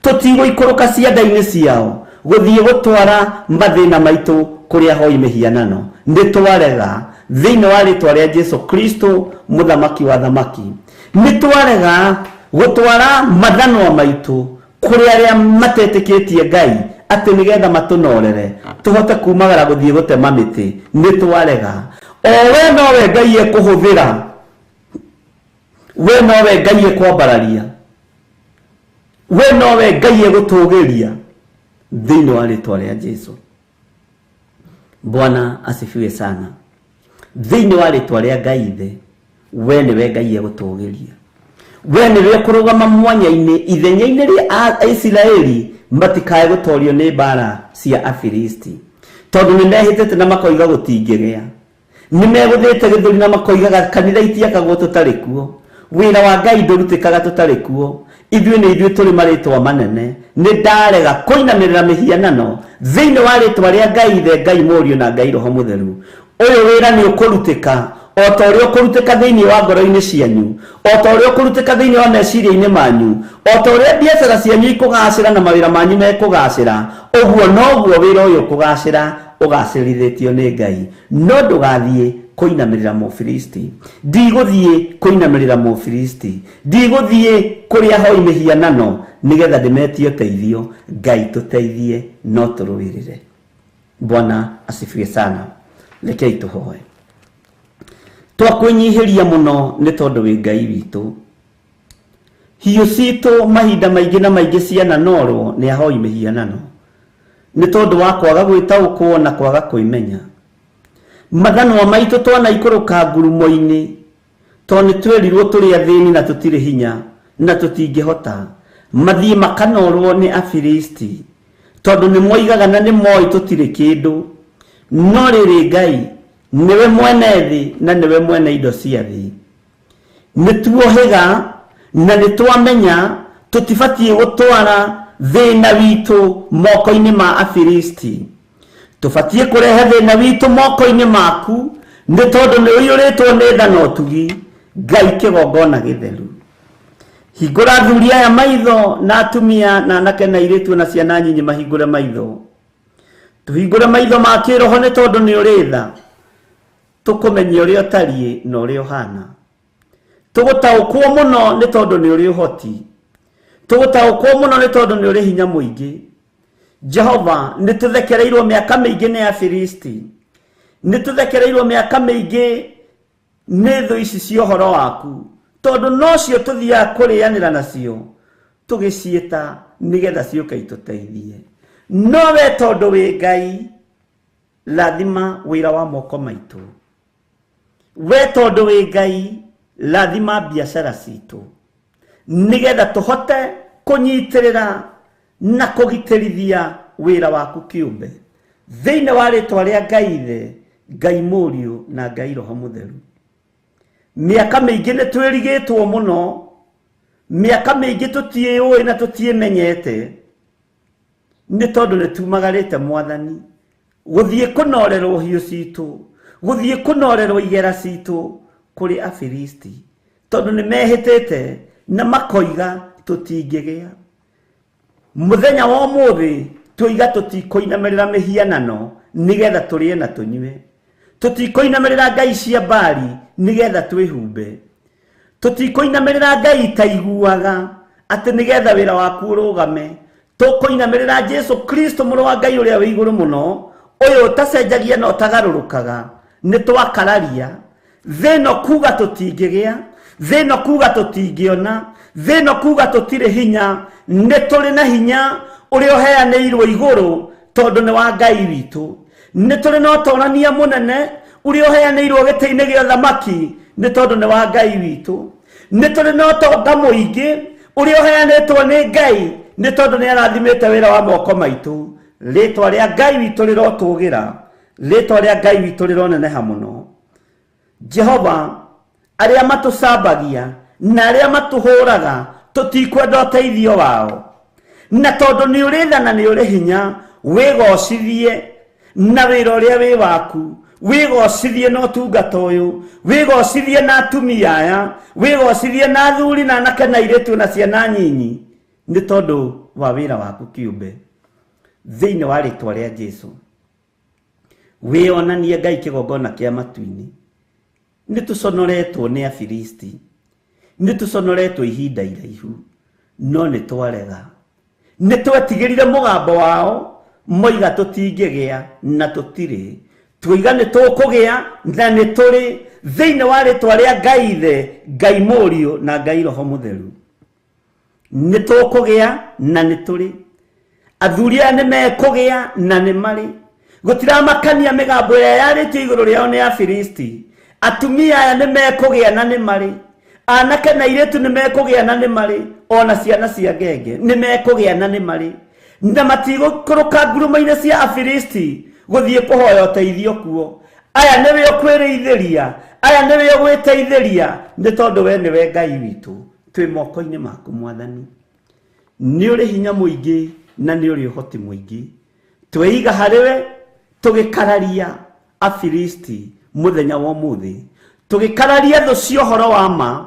Speaker 4: Tũtigũikũrũka cianda-inĩ ciao gũthiĩ gũtwara mathĩna maitũ kũrĩa hoi mĩhianano, nĩ twarega. Thĩinĩ wa rĩtwa rĩa Jesu Kristo mũthamaki wa thamaki, nĩ twarega gũtwara mathanwa maitũ kũrĩ arĩa matetĩkĩtie Ngai atĩ nĩgetha matũnorere tũhote kumagara gũthiĩ gũtema mĩtĩ, nĩ twarega. O we nowe Ngai ekũhũthĩra, we nowe Ngai ekwambararia, we nowe Ngai egũtũgĩria thĩinĩ wa rĩtwa rĩa Jesu. Bwana asifiwe sana. Thĩinĩ wa rĩtwa rĩa Ngai Ithe, we nĩwe Ngai egũtũgĩria, we nĩwe kũrũgama mwanya-inĩ ithenya-inĩ rĩa Isiraeli matikae gũtorio nĩ mbara cia Afilisti, tondũ nĩ mehĩtĩte na makoiga gũtingĩgĩa, nĩ megũthĩte gĩthũri na makoigaga kanitha itiakagwo tũtarĩ kuo, wĩra wa Ngai ndũrutĩkaga tũtarĩ kuo, ithuĩ nĩ ithuĩ tũrĩ marĩtwa manene. Nĩ ndarega kũinamĩrĩra mĩhianano thĩinĩ wa rĩtwa rĩa Ngai Ithe, Ngai Mũriũ na Ngai Roho Mũtheru. Ũyũ wĩra nĩ ũkũrutĩka o ta ũrĩa ũkũrutĩka thĩinĩ wa ngoro-inĩ cianyu, o ta ũrĩa ũkũrutĩka thĩinĩ wa meciria-inĩ manyu, o ta ũrĩa biacara cianyu ikũgacĩra na mawĩra manyu mekũgacĩra, ũguo noguo wĩra ũyũ ũkũgacĩra ũgacĩrithĩtio nĩ Ngai. No ndũgathiĩ kũinamĩrĩra Mũfilisti, ndigũthiĩ kũinamĩrĩra Mũfilisti, ndigũthiĩ kũrĩa hoi mĩhianano nĩgetha ndĩmetie ũteithio. Ngai tũteithie, no tũrũĩrĩre. Bwana asifiwe sana. Rekei tũhoe. Twakwĩnyihĩria mũno nĩ tondũ wĩ Ngai witũ. Hiũ citũ mahinda maingĩ na maingĩ ciananorwo nĩ ahoi mĩhianano nĩ tondũ wa kwaga gwĩtaũkwo na kwaga kwĩmenya. Mathanwa maitũ twanaikũrũka ngurumo-inĩ tondũ nĩ twerirwo tũrĩ athĩni na tũtirĩ hinya na tũtingĩhota, mathiĩ makanorwo nĩ Afilisti tondũ nĩ moigaga na nĩ moĩ tũtirĩ kĩndũ. No rĩrĩ, Ngai nĩwe mwene thĩ na nĩwe mwene indo cia thĩ. Nĩ tuohĩga na nĩ twamenya tũtibatiĩ gũtwara thĩna witũ moko-inĩ ma Afilisti, tũbatiĩ kũrehe thĩna witũ moko-inĩ maku nĩ tondũ nĩ ũiyũrĩtwo nĩ tha na ũtugi. Ngai kĩgongona gĩtheru, hingũra athuri aya maitho na atumia na anake na airĩtu na ciana nyinyi mahingũre maitho. Tũhingũre maitho ma kĩroho nĩ tondũ nĩ ũrĩ tha, tũkũmenye ũrĩa ũtariĩ na ũrĩa ũhana. Tũgũtaũkwo mũno nĩ tondũ nĩ ũrĩ ũhoti, tũgũtaũkwo mũno nĩ tondũ nĩ ũrĩ hinya mũingĩ. Jehova, nĩ tũthekereirwo mĩaka mĩingĩ nĩ Afilisti, nĩ tũthekereirwo mĩaka mĩingĩ nĩ thũ ici cia ũhoro waku, tondũ nocio tũthiaga kũrĩanĩra nacio tũgĩciĩta nĩgetha ciũke itũteithie. No we tondũ wĩ Ngai, rathima wĩra wa moko maitũ. We tondũ wĩ Ngai, rathima biacara citũ nĩgetha tũhote kũnyitĩrĩra na kũgitĩrithia wĩra waku kĩũmbe thĩinĩ wa rĩtwa rĩa Ngai Ithe, Ngai Mũriũ na Ngai Roho Mũtheru. Mĩaka mĩingĩ nĩ twĩrigĩtwo mũno, mĩaka mĩingĩ tũtiĩũĩ na tũtiĩmenyete nĩ tondũ nĩ tumagarĩte Mwathani gũthiĩ kũnorerwo hiũ citũ, gũthiĩ kũnorerwo igera citũ kũrĩ Afilisti, tondũ nĩ mehĩtĩte na makoiga tũtingĩgĩa. Mũthenya wa ũmũthĩ tũiga tũtikũinamĩrĩra mĩhianano nĩgetha tũrĩe na tũnyue, tũtikũinamĩrĩra ngai cia Baali nĩgetha twĩhumbe, tũtikũinamĩrĩra ngai itaiguaga atĩ nĩgetha wĩra waku ũrũgame. Tũkũinamĩrĩra Jesu Kristo mũrũ wa Ngai ũrĩa wĩ igũrũ mũno, ũyũ ũtacenjagia na ũtagarũrũkaga. Nĩ twakararia thĩ ĩno kuga tũtingĩgĩa, thĩ ĩno kuga tũtingĩona, thĩ ĩno kuga tũtirĩ hinya. Nĩ tũrĩ na hinya ũrĩa ũheanĩirwo igũrũ tondũ nĩ wa Ngai witũ. Nĩ tũrĩ na ũtorania mũnene ũrĩa ũheanĩirwo gĩtĩ-inĩ gĩa ũthamaki nĩ tondũ nĩ wa Ngai witũ. Nĩ tũrĩ na ũtonga mũingĩ ũrĩa ũheanĩtwo nĩ Ngai nĩ tondũ nĩ arathimĩte wĩra wa moko maitũ. Rĩtwa rĩa Ngai witũ rĩrotũgĩra, rĩtwa rĩa Ngai witũ rĩroneneha mũno. Jehova, arĩa matũcambagia na arĩa matũhũraga tũtikwenda ũteithio wao, na tondũ nĩ ũrĩ tha na nĩ ũrĩ hinya, wĩgocithie na wĩra ũrĩa wĩ waku, Wĩgocithie na ũtungata ũyũ, wĩgocithie na atumia aya, wĩgocithie na athuri na anake na airĩtu na ciana nyinyi, nĩ tondũ wa wĩra waku kĩũmbe. Thĩinĩ wa rĩtwa rĩa Jesu, wĩonanie Ngai kĩgongona kĩa matu-inĩ. Nĩ tũconoretwo nĩ Afilisti, nĩ tũconoretwo ihinda iraihu, no nĩ twarega. Nĩ twetigĩrire mũgambo wao, moiga tũtingĩgĩa na tũtirĩ, twoiga nĩ tũkũgĩa na nĩ tũrĩ, thĩinĩ wa rĩtwa rĩa Ngai Ithe, Ngai Mũriũ na Ngai Roho Mũtheru. Nĩ tũkũgĩa na nĩ tũrĩ. Athuri aya nĩ mekũgĩa na nĩ marĩ. Gũtiramakania mĩgambo ĩrĩa yarĩtio igũrũ rĩao nĩ Afilisti. Atumia aya nĩ mekũgĩa na nĩ marĩ. Anake na airĩtu nĩ mekũgĩa na nĩ marĩ. Ona ciana cia ngenge nĩ mekũgĩa na nĩ marĩ. Na matigũikũrũka ngurumo-inĩ cia Afilisti gũthiĩ kũhoya ũteithio kuo. Aya nĩwe ũkwĩrĩithĩria, aya nĩwe ũgwĩteithĩria, nĩ tondũ we nĩwe Ngai witũ. Twĩ moko-inĩ maku Mwathani. Nĩ ũrĩ hinya mũingĩ na nĩ ũrĩ ũhoti mũingĩ. Tweiga harĩwe tũgĩkararia Afilisti mũthenya wa ũmũthĩ, tũgĩkararia thũ cia ũhoro wa ma,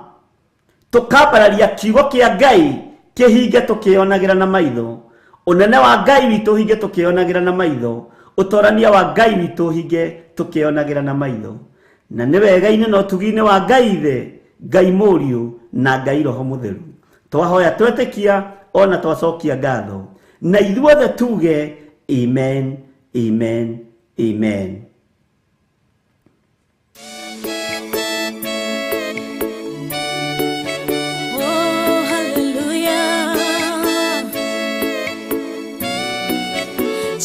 Speaker 4: tũkambararia kiugo kĩa Ngai kĩhinge tũkĩonagĩra na maitho, ũnene wa Ngai witũ ũhinge tũkĩonagĩra na maitho, ũtorania wa Ngai witũ ũhinge tũkĩonagĩra na maitho. Na nĩ wega-inĩ na ũtugi-inĩ wa Ngai Ithe, Ngai Mũriũ na Ngai Roho Mũtheru. Twahoya twetĩkia ona twacokia ngatho, na ithuothe tuge amen, amen, amen.
Speaker 5: Oh, hallelujah.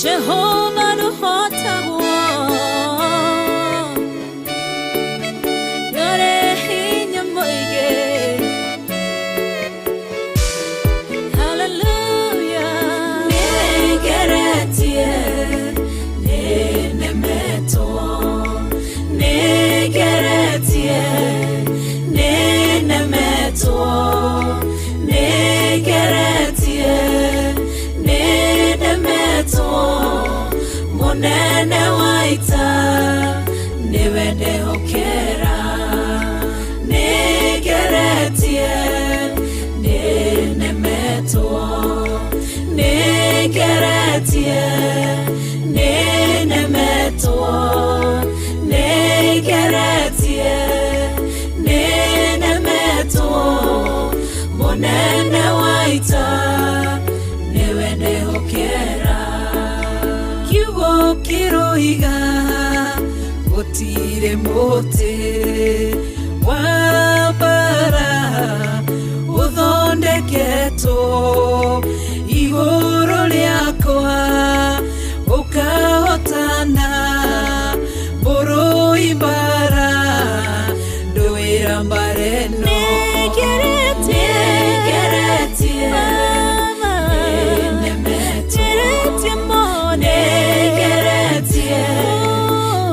Speaker 5: Jehovah nuhotagwo, nĩũrĩ hinya mũingĩ. Hallelujah. Nĩngeretie, nĩnemetwo, nĩngeretie, nĩnemetwo, nĩngeretie, nĩnemetwo. Mũnene wa ita nĩwe ndehokera. Nĩngeretie, nĩnemetwo, nĩngeretie, nĩnemetwo, nĩngeretie, nĩnemetwo. Mũnene wa ita nĩwe ndehokera. Kiugo kĩroiga gũtirĩ mũtĩ wa mbara ũthondeketwo igũrũ rĩakwa ũkahotana, bũrũi mbara ndũĩra mbara ĩno. Nĩngeretie, nĩnemetwo, nĩngeretie,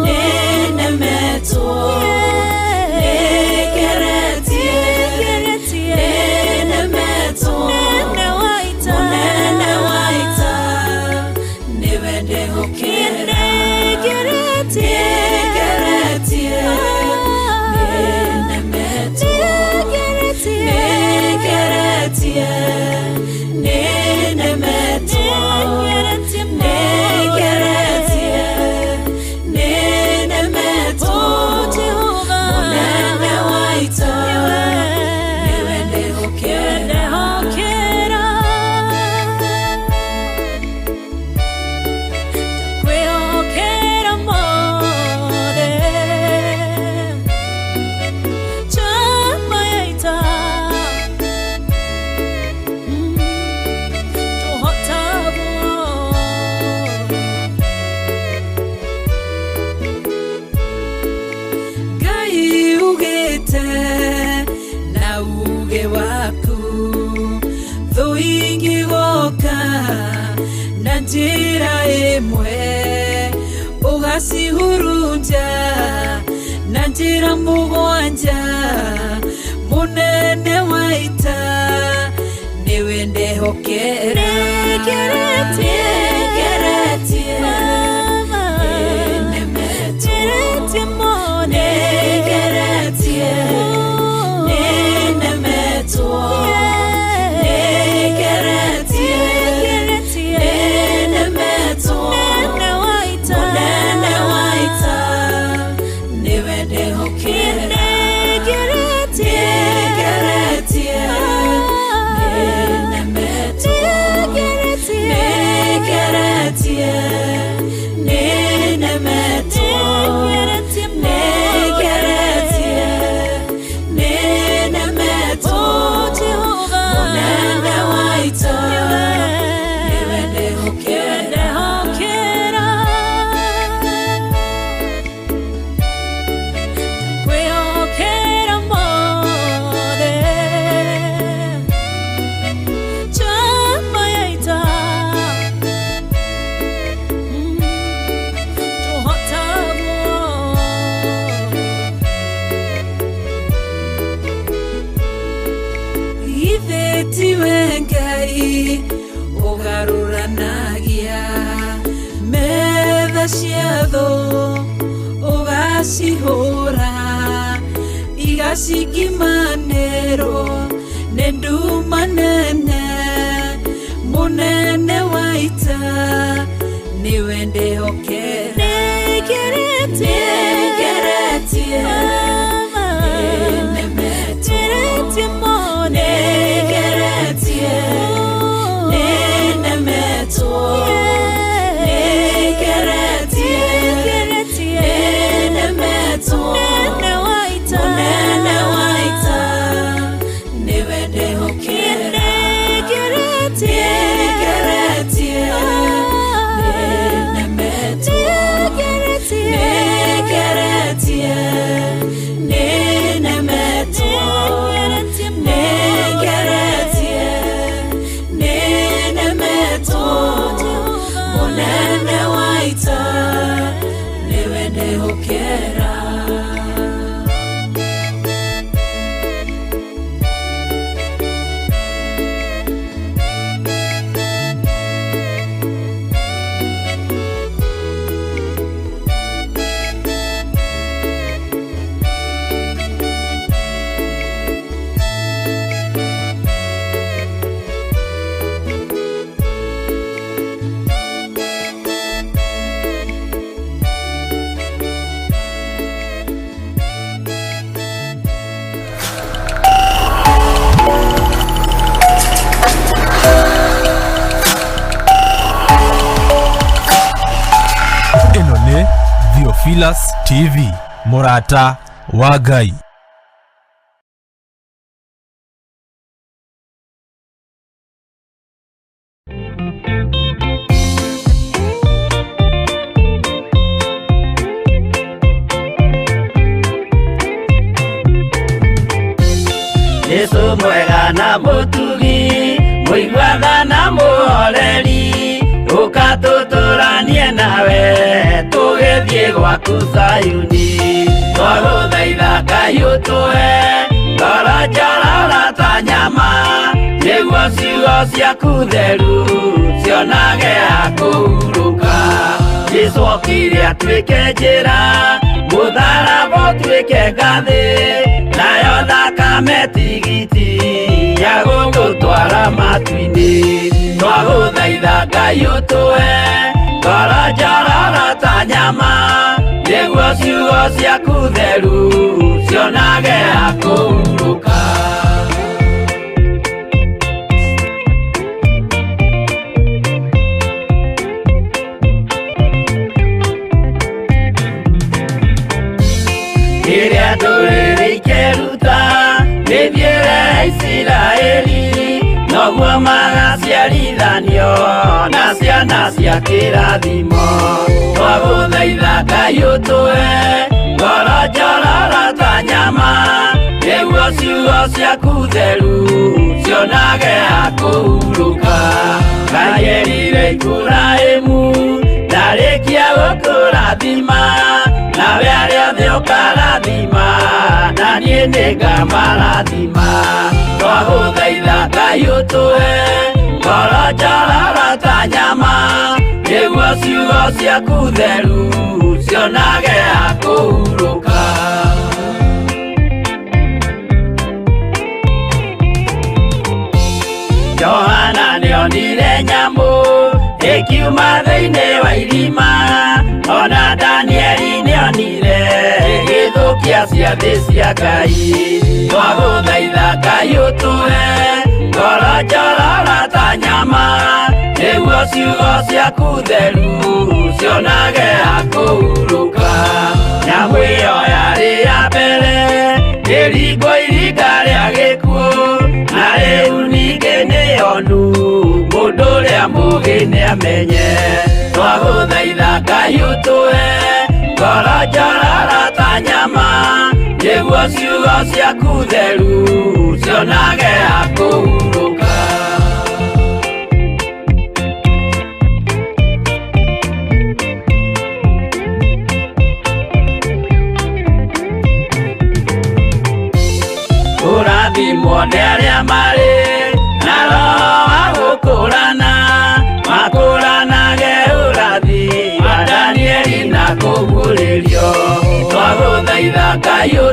Speaker 5: nĩnemetwo, nĩngeretie, nĩnemetwo. Mũnene wa ita nĩwe ndehokera. Nĩngeretie, nĩnemetwo, nĩngeretie, nĩnemetwo, nĩngeretie, nĩnemetwo. Mũnene wa ita nĩwe ndehokera. Ndakwĩhokera mothe, njamba ya ita, tũhotagwo. Ngai ugĩte na uge waku, thũ ingĩgoka na njĩra ĩmwe ũgacihurunja na njĩra mũgwanja. Mũnene wa ita nĩwe ndehokera. Nĩngeretie, nĩnemetwo, Igacihũra igacikimanĩrwo nĩ nduma nene mũnene wa ita nĩwe ndĩhokera nĩngeretie nĩnemetwo nĩngeretie nĩnemetwo nĩngeretie nĩnemetwo mũnene wa ita nĩwe ndĩhokera nĩngeretie nĩnemetwo nĩngeretie nĩnemetwo nĩngeretie nĩnemetwo mũnene wa ita nĩwe ndĩhokera.
Speaker 1: Ĩno nĩ Theophilus TV, mũrata wa Ngai.
Speaker 3: Jesu mwega na mũtugi mũiguaga na mũhoreri ũka tũtũranie nawe tũgĩthiĩ gwaku Zayuni twagũthaitha Ngai ũtũhe ngoro njororo ta nyama nĩguo ciugo ciaku theru cionage ha kũhurũka. Jesu okire atuĩke njĩra mũtharaba ũtuĩke ngathĩ nayo thakame tigiti ya gũgũtwara matu-inĩ twagũthaitha Ngai ũtũhe ngoro njororo ta nyama nĩguo ciugo ciaku theru cionage ha kũhurũka. Rĩrĩa ndũrĩrĩ ikeruta mĩthiĩre ya Isiraeli noguo magaciarithanio na ciana cia kĩrathimo twagũthaitha Ngai ũtũhe ngoro njororo ta nyama nĩguo ciugo ciaku theru cionage ha kũhurũka. Ngai erire Iburahĩmu ndarĩkia gũkũrathima nawe arĩa othe ũkarathima na niĩ nĩngamarathima twagũthaitha Ngai ũtũhe ngoro njororo ta nyama nĩguo ciugo ciaku theru cionage ha kũhurũka. Johana nĩonire nyamũ ĩkiuma thĩinĩ wa irima ona Danieli nĩonire ĩgĩthũkia ciathĩ cia Ngai twagũthaitha Ngai ũtũhe ngoro njororo ta nyama nĩguo ciugo ciaku theru cionage ha kũhurũka. Nyamũ ĩyo yarĩ ya mbere ĩringwo iringa rĩa gĩkuũ na rĩu ningĩ nĩyonu mũndũ ũrĩa mũũgĩ nĩamenye twagũthaitha Ngai ũtũhe ngoro njororo ta nyama nĩguo ciugo ciaku theru cionage ha kũhurũka. Kũrathimwo nĩ arĩa marĩ na roho wa gũkũrana makũranage ũrathi wa Danieli na kũguũrĩrio twagũ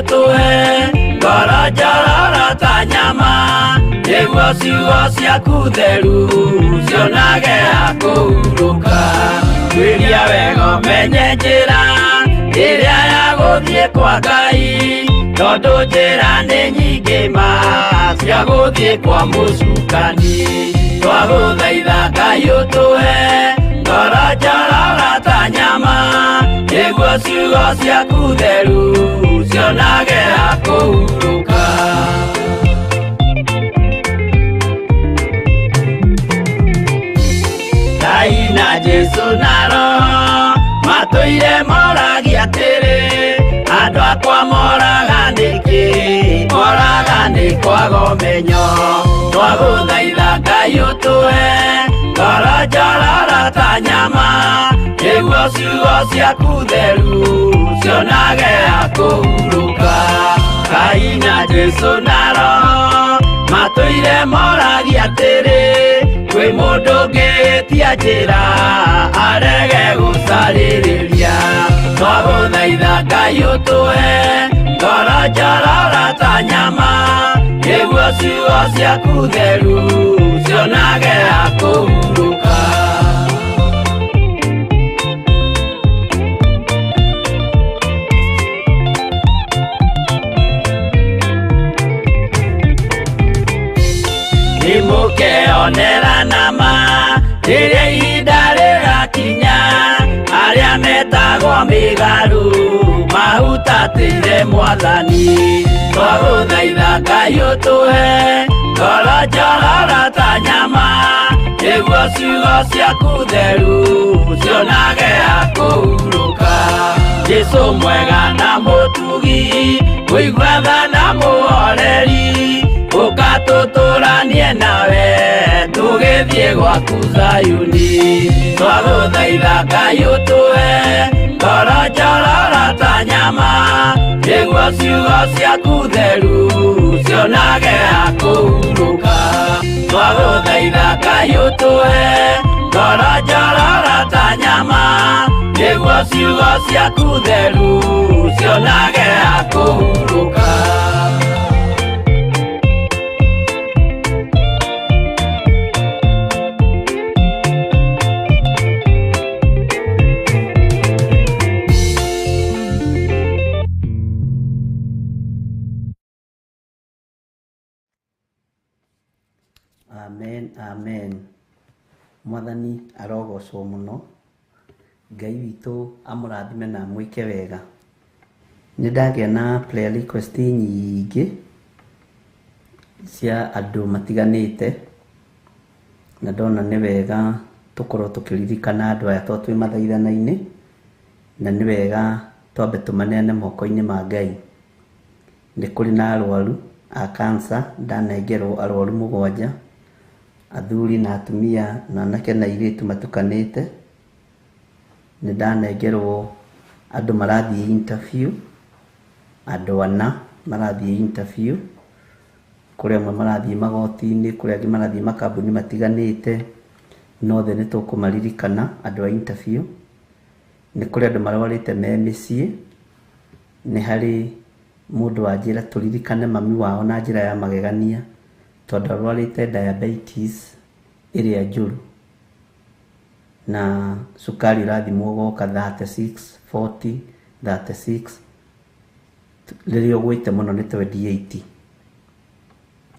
Speaker 3: ũtũhe ngoro njororo ta nyama nĩguo ciugo ciaku theru cionage ha kũhurũka. Tuĩria wega ũmenye njĩra ĩrĩa ya gũthiĩ kwa Ngai, tondũ njĩra nĩ nyingĩ ma cia gũthiĩ kwa mũcukani. Twagũthaitha Ngai ũtũhe ngoro njororo ta nyama nĩguo ciugo ciaku theru cionage ha kũhurũka. Ngai na Jesũ na Roho matũire moragia atĩrĩ, andũ akwa moraga nĩkĩ? Moraga nĩ kwaga ũmenyo. Twagũthaitha Ngai ũtũhe ngoro njororo ta nyama nĩguo ciugo ciaku theru cionage ha kũhurũka. Ngai na Jesũ na Roho matũire moragia atĩrĩ, kwĩ mũndũ ũngĩtia njĩra arege gũcarĩrĩria. Twagũthaitha Ngai ũtũhe ngoro njororo ta nyama nĩguo ciugo ciaku theru cionage ha kũhurũka. Nĩmũkeonera nama rĩrĩa ihinda rĩgakinya, arĩa metagwo mĩgarũ mahutatĩire Mwathani. Twagũthaitha Ngai ũtũhe ngoro njororo ta nyama nĩguo ciugo ciaku theru cionage ha kũhurũka. Jesũ mwega na mũtugi, mũigua tha na mũhoreri, ũka tũtũranie nawe tũgĩthiĩ gwaku Zayuni. Twagũthaitha Ngai ũtũhe ngoro njororo ta nyama nĩguo ciugo ciaku theru cionage ha kũhurũka. Twagũthaitha Ngai ũtũhe ngoro njororo ta nyama nĩguo ciugo ciaku theru cionage ha kũhurũka.
Speaker 4: Amen, amen. Mwathani arogocwo mũno. Ngai witũ amũrathime na amwĩke wega. Nĩ ndagĩa na prayer request nyingĩ cia andũ matiganĩte, na ndona nĩ wega tũkorwo tũkĩririkana andũ aya tondũ twĩ mathaithana-inĩ, na nĩ wega twambe tũmaneane moko-inĩ ma Ngai. Nĩ kũrĩ na arwaru a cancer, ndanengerwo arwaru 7, athuri na atumia na anake na airĩtu matukanĩte. Nĩ ndanengerwo andũ marathiĩ interview, andũ 4 marathiĩ interview, kũrĩ amwe marathiĩ magoti-inĩ, kũrĩ angĩ marathiĩ makambuni matiganĩte, no othe nĩ tũkũmaririkana andũ a interview. Nĩ kũrĩ andũ marwarĩte me mĩciĩ, nĩ harĩ mũndũ wanjĩra tũririkane mami wao na njĩra ya magegania, tondũ arwarĩte diabetes ĩrĩa njũru, na cukari ũrathimwo ũgoka 36, 40, 36, rĩrĩa ũgwĩte mũno nĩ 28.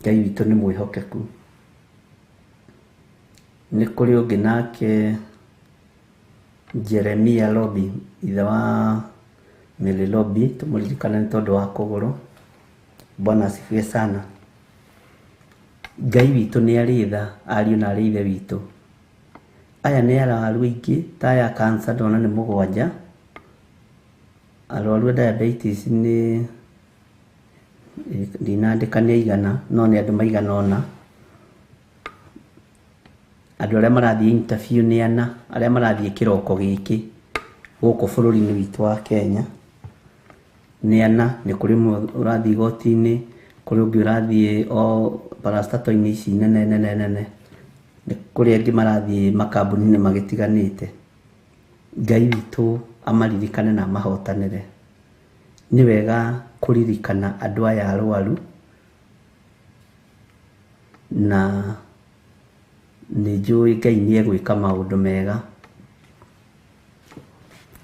Speaker 4: Ngai witũ nĩ mwĩhokeku. Nĩ kũrĩ ũngĩ nake Jeremia Lobby, ithe wa Mary Lobby, tũmũririkane nĩ tondũ wa kũgũrũ. Bwana asifiwe sana. Ngai witũ nĩ arĩ tha, ariũ na arĩ ithe witũ. Aya nĩ arwaru aingĩ ta aya cancer ndona nĩ 7, arwaru a diabetes nĩ ndinandĩka nĩ aigana, no nĩ andũ maigana ũna. Andũ arĩa marathiĩ interview nĩ 4, arĩa marathiĩ kĩroko gĩkĩ gũkũ bũrũri-inĩ witũ wa Kenya nĩ 4. Nĩ kũrĩ ũmwe ũrathiĩ igoti-inĩ, kũrĩ ũngĩ ũrathiĩ o parastato-inĩ ici nene nene nene, nĩ kũrĩ angĩ marathiĩ makambuni-inĩ magĩtiganĩte. Ngai witũ amaririkane na amahotanĩre. Nĩ wega kũririkana andũ aya arwaru, na nĩ njũĩ Ngai nĩ egwĩka maũndũ mega.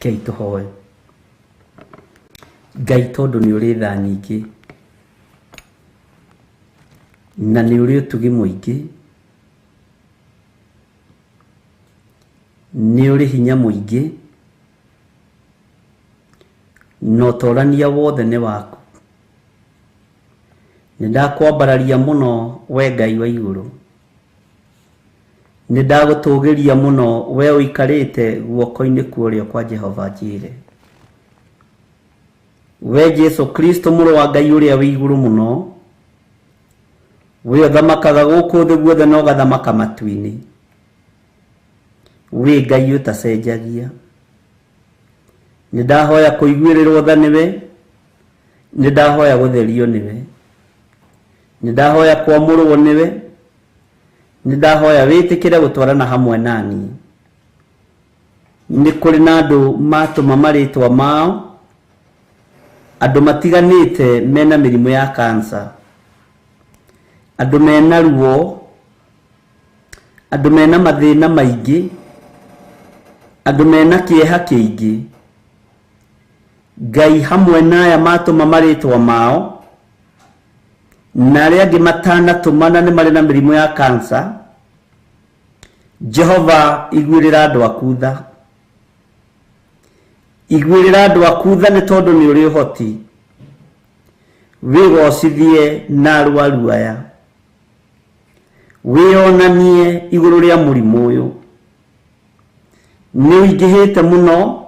Speaker 4: Rekei tũhoe. Ngai tondũ nĩ ũrĩ tha nyingĩ na nĩ ũrĩ ũtugi mũingĩ, nĩ ũrĩ hinya mũingĩ, na ũtorania wothe nĩ waku. Nĩ ndakwambararia mũno we Ngai wa igũrũ. Nĩ ndagũtũgĩria mũno we ũikarĩte guoko-inĩ kwa ũrĩo kwa Jehova Njire. We Jesu Kristo mũrũ wa Ngai ũrĩa wĩ igũrũ mũno, we ũthamakaga gũkũ thĩ guothe na ũgathamaka matu-inĩ. Wĩ Ngai ũtacenjagia. Nĩ ndahoya kũiguĩrĩrwo tha nĩwe, nĩ ndahoya gũtherio nĩwe, nĩ ndahoya kwamũrwo nĩwe, nĩ ndahoya wĩtĩkĩre gũtwarana hamwe naniĩ. Nĩ kũrĩ na andũ matũma marĩtwa mao, andũ matiganĩte mena mĩrimũ ya kansa, andũ mena ruo, andũ mena mathĩna maingĩ, andũ mena kĩeha kĩingĩ. Ngai hamwe na aya matũma marĩtwa mao, na arĩa angĩ matanatũmana nĩ marĩ na mĩrimũ ya kansa. Jehova, iguĩrĩra andũ aku tha. Iguĩrĩra andũ aku tha nĩ tondũ nĩ ũrĩ ũhoti. Wĩgocithie na arwaru aya. Wĩonanie igũrũ rĩa mũrimũ ũyũ. Nĩ ũingĩhĩte mũno,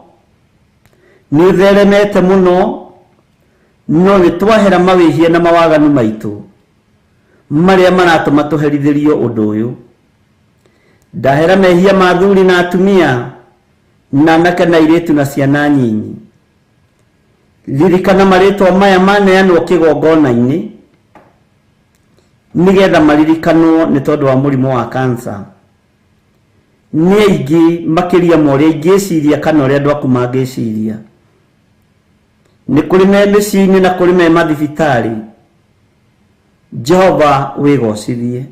Speaker 4: nĩ ũtheremete mũno, no nĩ twahera mawĩhia na mawaganu maitũ marĩa maratũma tũherithĩrio ũndũ ũyũ. Ndahera mehia ma athuri na atumia, na anake na airĩtu na ciana nyinyi. Ririkana marĩtwa maya maneanwo kĩgongona-inĩ nĩgetha maririkanwo nĩ tondũ wa mũrimũ wa kansa. Nĩ aingĩ makĩria ma ũrĩa ingĩciria kana ũrĩa andũ aku mangĩciria. Nĩ kũrĩ me mĩciĩ-inĩ na kũrĩ me mathibitarĩ. Jehova wĩgocithie.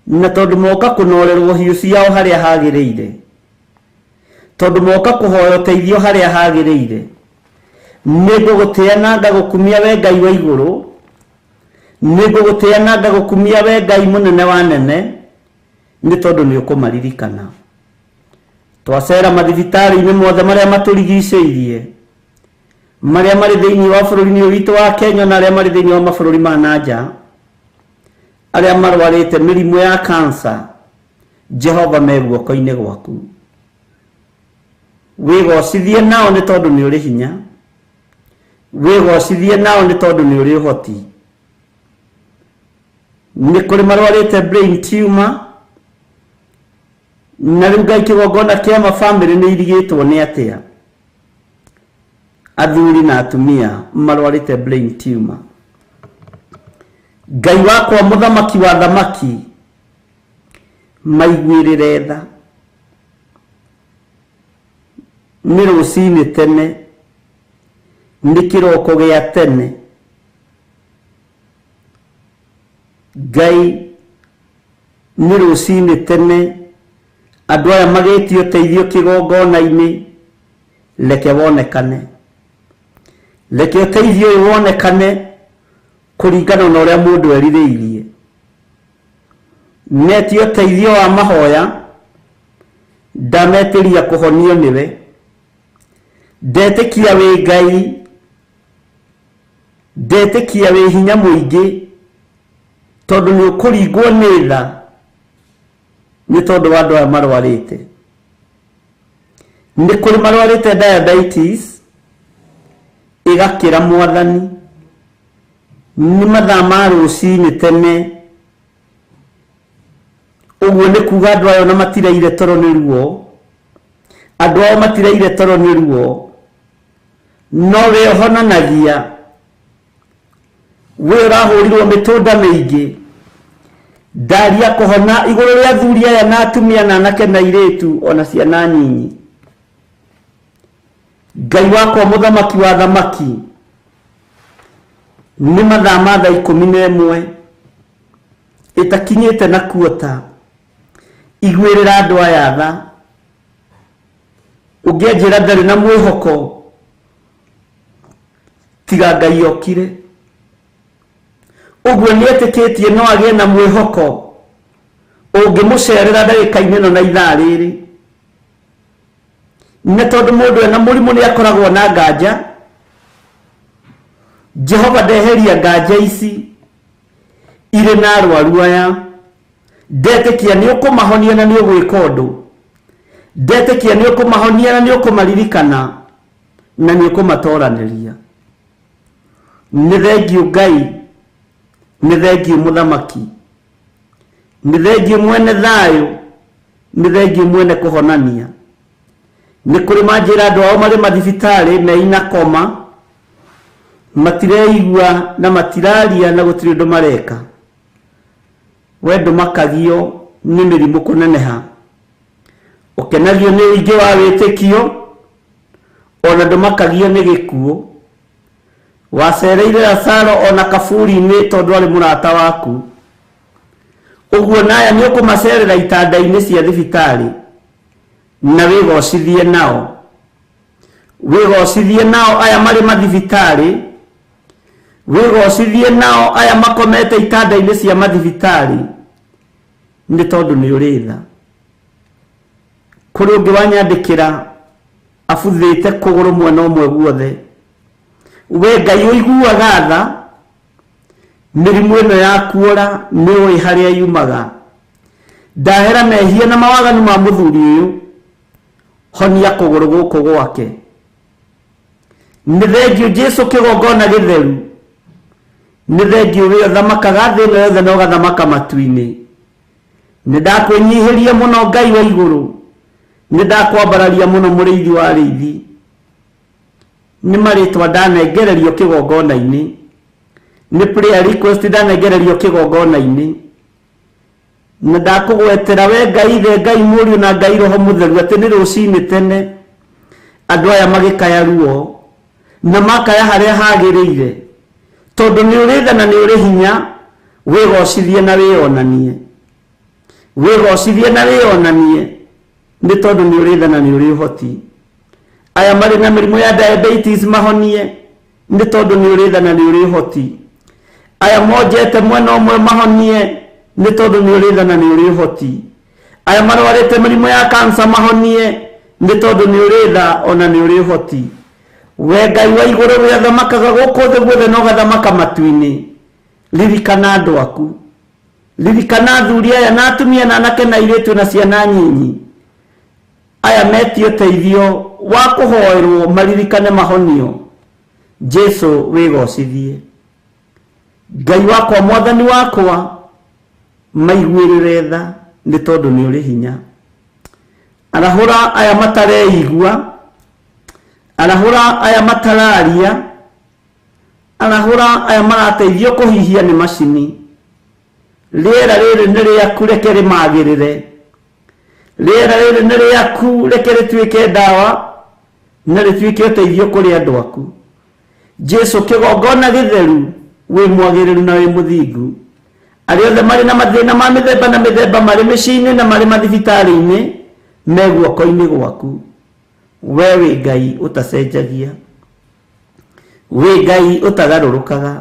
Speaker 4: Na tondũ moka kũnorerwo hiũ ciao harĩa hagĩrĩire, tondũ moka kũhoya ũteithio harĩa hagĩrĩire, nĩ ngũgũtĩa na ngagũkumia we Ngai wa igũrũ, nĩ ngũgũtĩa na ngagũkumia we Ngai mũnene wa nene, nĩ tondũ nĩ ũkũmaririkana. Twacera mathibitarĩ-inĩ mothe marĩa matũrigicĩirie, marĩa marĩ thĩinĩ wa bũrũri-inĩ ũyũ witũ wa Kenya na arĩa marĩ thĩinĩ wa mabũrũri ma na nja, arĩa marwarĩte mĩrimũ ya kansa, Jehova me guoko-inĩ gwaku. Wĩgocithie nao nĩ tondũ nĩ ũrĩ hinya. Wĩgocithie nao nĩ tondũ nĩ ũrĩ ũhoti. Nĩ kũrĩ marwarĩte brain tumor, na rĩu Ngai kĩgongona kĩa mabamĩrĩ nĩ irigĩtwo nĩ atĩa. Athuri na atumia marwarĩte brain tumor. Ngai wakwa mũthamaki wa thamaki, maiguĩrĩre tha. Nĩ rũcinĩ tene, nĩ kĩroko gĩa tene. Ngai nĩ rũcinĩ tene, andũ aya magĩtio ũteithio kĩgongona-inĩ, reke wonekane. Reke ũteithio ũyũ wonekane kũringana na ũrĩa mũndũ erirĩirie. Metio ũteithio wa mahoya, ndametĩria kũhonio nĩwe. Ndetĩkia wĩ Ngai, ndetĩkia wĩ hinya mũingĩ, tondũ nĩ ũkũringwo nĩ tha nĩ tondũ wa andũ aya marwarĩte. Nĩ kũrĩ marwarĩte diabetes ĩgakĩra mwathani. Nĩ mathaa ma rũcinĩ tene, ũguo nĩ kuga andũ aya ona matiraire toro nĩ ruo, andũ ao matiraire toro nĩ ruo, no we ũhonanagia. We ũrahũrirwo mĩtũnda mĩingĩ, ndaria kũhona igũrũ rĩa athuri aya na atumia na anake na airĩtu ona ciana nyinyi. Ngai wakwa mũthamaki wa thamaki, nĩ mathaa ma thaa 11 ĩtakinyĩte na kuota, iguĩrĩra andũ aya tha. Ũngĩanjĩra ndarĩ na mwĩhoko, tiga Ngai okire. Ũguo nĩetĩkĩtie no agĩe na mwĩhoko ũngĩmũcerera ndagĩka-inĩ ĩno na ithaa rĩrĩ. Nĩ tondũ mũndũ ena mũrimũ nĩ akoragwo na nganja. Jehova ndeheria nganja ici irĩ na arwaru aya. Ndetĩkia nĩ ũkũmahonia na nĩ ũgwĩka ũndũ. Ndetĩkia nĩ ũkũmahonia na nĩ ũkũmaririkana na nĩ ũkũmatoranĩria. Nĩ thengiũ Ngai, nĩ thengiũ mũthamaki, nĩ thengiũ mwene thayũ, nĩ thengiũ mwene kũhonania. Nĩ kũrĩ manjĩra andũ ao marĩ mathibitarĩ meina koma, matireigua na matiraria na gũtirĩ ũndũ mareka. We ndũmakagio nĩ mĩrimũ kũneneha, ũkenagio nĩ ũingĩ wa wĩtĩkio, ona ndũmakagio nĩ gĩkuũ. Wacereire Lazaro ona kaburi-inĩ tondũ arĩ mũrata waku. Ũguo naya nĩ ũkũmacerera itanda-inĩ cia thibitarĩ na wĩgocithie nao. Wĩgocithie nao aya marĩ mathibitarĩ, wĩgocithie nao aya makomete itanda-inĩ cia mathibitarĩ, nĩ tondũ nĩ ũrĩ tha. Kũrĩ ũngĩ wanyandĩkĩra abuthĩte kũgũrũ mwena ũmwe guothe. We Ngai ũiguaga tha, mĩrimũ ĩno ya kuora nĩ ũĩ harĩa yumaga. Ndahera mehia na mawaganu ma mũthuri ũyũ, honia kũgũrũ gũkũ gwake. Nĩ thengiũ Jesu kĩgongona gĩtheru, nĩ thengiũ we ũthamakaga thĩ ĩno yothe na ũgathamaka matu-inĩ. Nĩ ndakwĩnyihĩria mũno Ngai wa igũrũ, nĩ ndakwambararia mũno mũrĩithi wa arĩithi. Nĩ marĩtwa ndanengererio kĩgongona-inĩ, nĩ prayer request ndanengererio kĩgongona-inĩ, na ndakũgwetera we Ngai Ithe, Ngai Mũriũ na Ngai Roho Mũtheru atĩ nĩ rũcinĩ tene andũ aya magĩkaya ruo na makaya harĩa hagĩrĩire, tondũ nĩ ũrĩ tha na nĩ ũrĩ hinya. Wĩgocithie na wĩonanie, wĩgocithie na wĩonanie, nĩ tondũ nĩ ũrĩ tha na nĩ ũrĩ ũhoti. Aya marĩ na mĩrimũ ya diabetes mahonie, nĩ tondũ nĩ ũrĩ tha na nĩ ũrĩ ũhoti. Aya monjete mwena ũmwe mahonie, nĩ tondũ nĩ ũrĩ tha na nĩ ũrĩ ũhoti. Aya marwarĩte mĩrimũ ya cancer mahonie, nĩ tondũ nĩ ũrĩ tha ona nĩ ũrĩ ũhoti. We Ngai wa igũrũ we ũthamakaga gũkũ thĩ guothe na ũgathamaka matu-inĩ, ririkana andũ aku, ririkana athuri aya na atumia na anake na airĩtu na ciana nyinyi aya metie ũteithio wa kũhoerwo maririkane mahonio. Jesu wĩgocithie. Ngai wakwa, mwathani wakwa, maiguĩrĩre tha nĩ tondũ nĩ ũrĩ hinya. Arahũra aya matareigua, arahũra aya matararia, arahũra aya marateithio kũhihia nĩ macini. Rĩera rĩrĩ nĩ rĩaku, reke rĩmagĩrĩre. Rĩera rĩrĩ nĩ rĩaku, reke rĩtuĩke ndawa na rĩtuĩke ũteithio kũrĩ andũ aku. Jesu kĩgongona gĩtheru, wĩ mwagĩrĩru na wĩ mũthingu. Arĩa othe marĩ na mathĩna ma mĩthemba na mĩthemba, marĩ mĩciĩ-inĩ na marĩ mathibitarĩ-inĩ, me guoko-inĩ gwaku. We wĩ Ngai ũtacenjagia, wĩ Ngai ũtagarũrũkaga,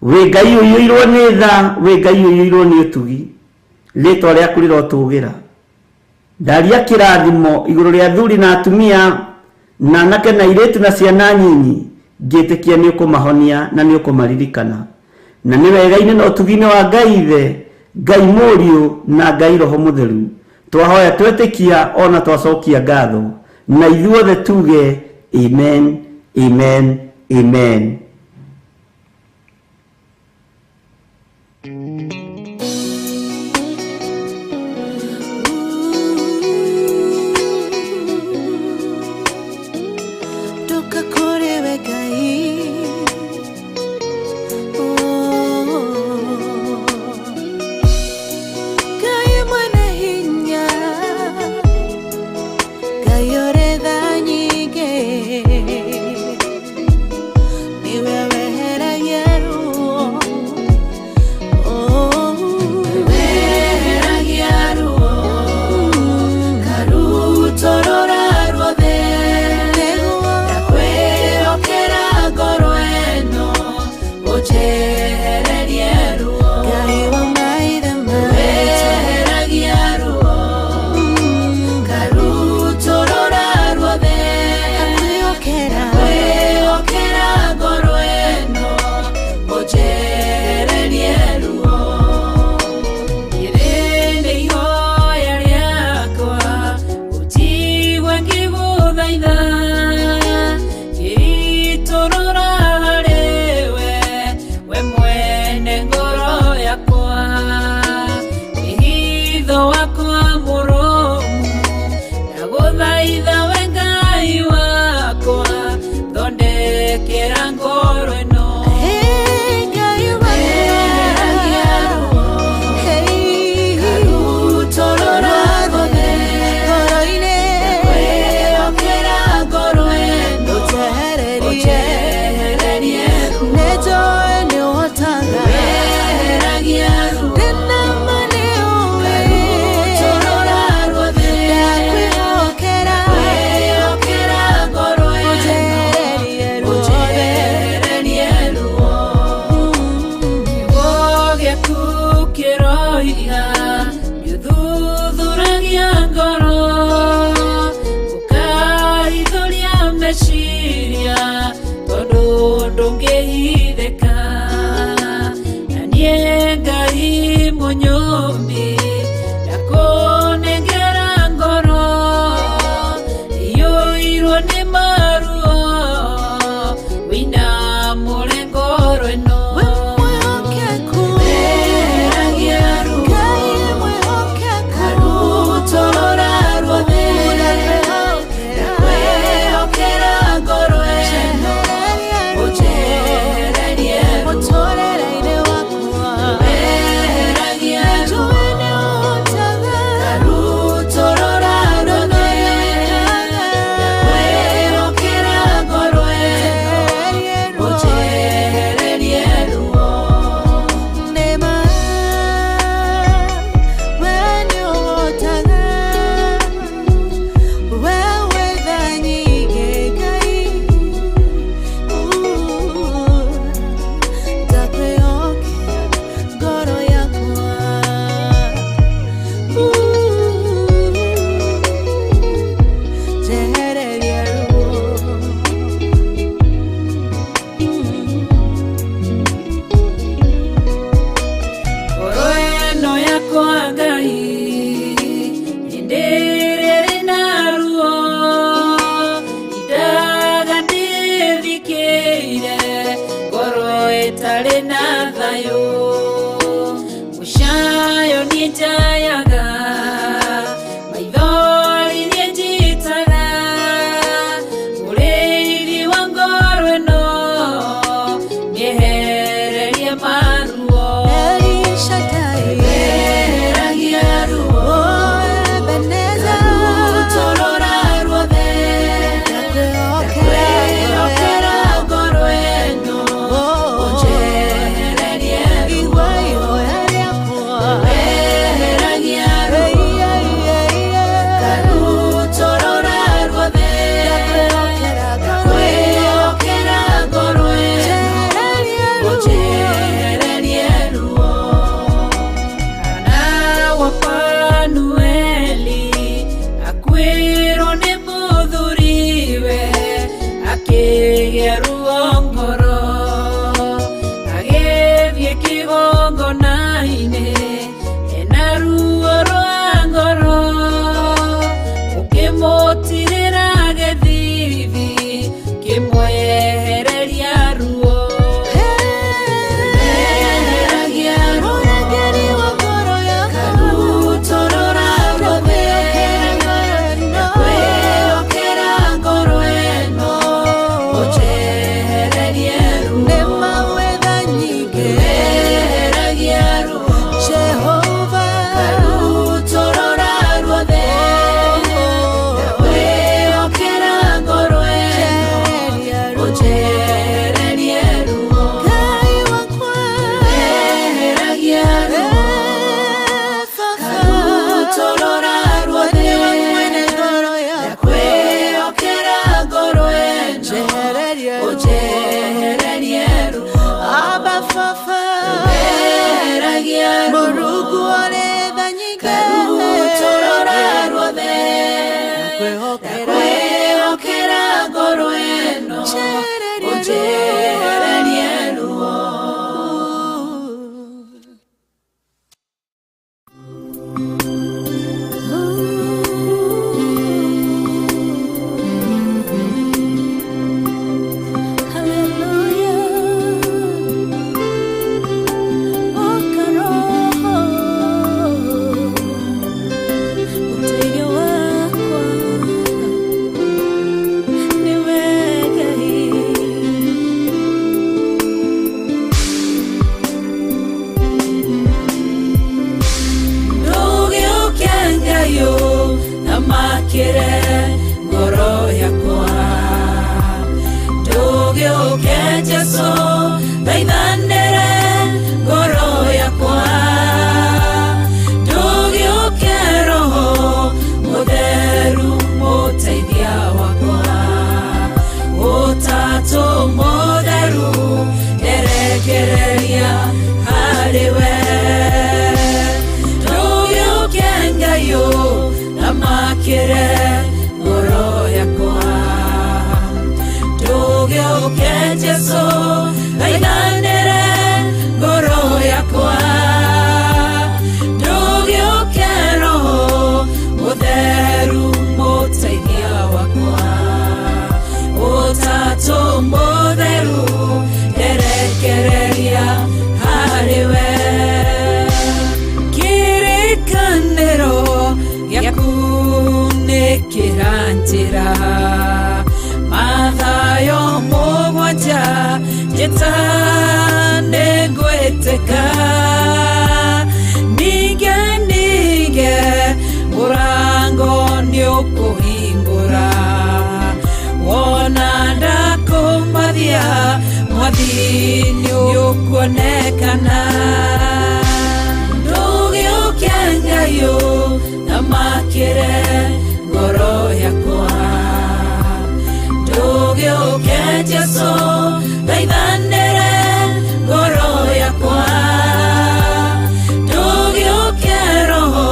Speaker 4: wĩ Ngai ũiyũirwo nĩ tha, wĩ Ngai ũiyũirwo nĩ ũtugi. Rĩtwa rĩaku rĩrotũgĩra. Ndaria kĩrathimo igũrũ rĩa athuri na atumia na anake na airĩtu na ciana nyinyi, ngĩtĩkia nĩ ũkũmahonia na nĩ ũkũmaririkana. Na nĩ wega-inĩ na ũtugi-inĩ wa Ngai Ithe, Ngai Mũriũ na Ngai Roho Mũtheru, twahoya twetĩkia ona twacokia ngatho, na ithuothe tuge amen, amen, amen.
Speaker 5: Ndoka kũrĩ we Ngai. Oh. Ngai mwene hinya, Ngai ũrĩ tha nyingĩ.
Speaker 3: Nĩũroiga nĩũthuthuragia ngoro ũkaithũria meciria tondũ ndũngĩhithĩka na niĩ Ngai mũnyũmbi ndakũnengera ngoro iyũirwo nĩ maruo wĩna mũrengoro ĩno.
Speaker 5: We mwĩhokeku,
Speaker 3: Weheragia ruo
Speaker 5: Ngai mwĩhokeku,
Speaker 3: Karutũrũra ruothe ndakwĩhokera ngoro ĩno ũnjehererie ruo.
Speaker 5: Mũtũrĩre-inĩ wakwa
Speaker 3: Weheragia ruo
Speaker 5: njũĩ nĩũhotaga
Speaker 3: Karutũrũra ruothe ndakwĩhokera ngoro ĩno ũnjehererie ruo.
Speaker 5: Nĩma we nĩũhotaga, we wĩ tha nyingĩ Ngai, ndakwĩhokera ngoro yakwa, njehereria ruo.
Speaker 3: Ngoro ĩno yakwa Ngai nĩndĩrĩrĩ na ruo indaga ndĩthikĩire ngoro ĩtarĩ na thayũ mũcayo niĩ njayaga maithori niĩ njitaga mũrĩithi wa ngoro ĩno nĩehererie maruo.
Speaker 5: El Shaddai,
Speaker 3: Weheragia ruo
Speaker 5: oh Ebenezer,
Speaker 3: Karutũrũra ruothe ndakwĩhokera ngoro ĩno ũnjehererie ruo.
Speaker 5: Igua ihoya rĩakwa,
Speaker 3: Weheragia ruo Karutũrũra ruothe ndakwĩhokera ngoro ĩno ũnjehererie ruo. Hana wa Fanueli akuĩrwo nĩ mũthuriwe akĩgĩa ruo ngoro agĩthiĩ kĩgongona-inĩ ena ruo rwa ngoro ũkĩmũtirĩra gĩthithi kĩmwehereria ruo. Weheragia ruo
Speaker 5: Mũrangĩri wa ngoro yakwa,
Speaker 3: Karutũrũra ruothe ndakwĩhokera ngoro ĩno ũnjehererie ruo.
Speaker 5: Nĩma wĩ tha nyingĩ,
Speaker 3: Weheragia ruo
Speaker 5: Jehova,
Speaker 3: Karutũrũra ruothe ndakwĩhokera ngoro ĩno ũnjehererie ruo.
Speaker 5: Ngai wakwa,
Speaker 3: Weheragia ruo
Speaker 5: Baba,
Speaker 3: Karutũrũra ruothe
Speaker 5: nĩwe mwene ngoro yakwa,
Speaker 3: ndakwĩhokera ngoro ĩno
Speaker 5: njehererie ruo.
Speaker 3: ũnjehererie ruo.
Speaker 5: Abba Baba,
Speaker 3: Weheragia ruo
Speaker 5: Mũrungu ũrĩ tha nyingĩ,
Speaker 3: Karutũrũra ruothe
Speaker 5: ndakwĩhokera
Speaker 3: ndakwĩhokera ngoro ĩno ũnjehererie ruo. Ndũgĩũke Ngai ũthamakĩre ngoro yakwa ndũgĩũke Jesũ thaithanĩre ngoro yakwa ndũgĩũke Roho Mũtheru mũteithia wakwa Ũtatũ Mũtheru nderekereria harĩ we.
Speaker 5: Kĩrĩkanĩro gĩaku nĩ kĩranjĩra Mathayo mũgwanja njĩta nĩngwĩtĩka Ninge ninge mũrango nĩũkũhingũra Wona ndakũmathia mwathi nĩũkuonekana Ndũgĩũke Ngai ũthamakĩre ngoro yakwa Ndũgĩũke Jesũ thaithanĩre ngoro yakwa Ndũgĩũke Roho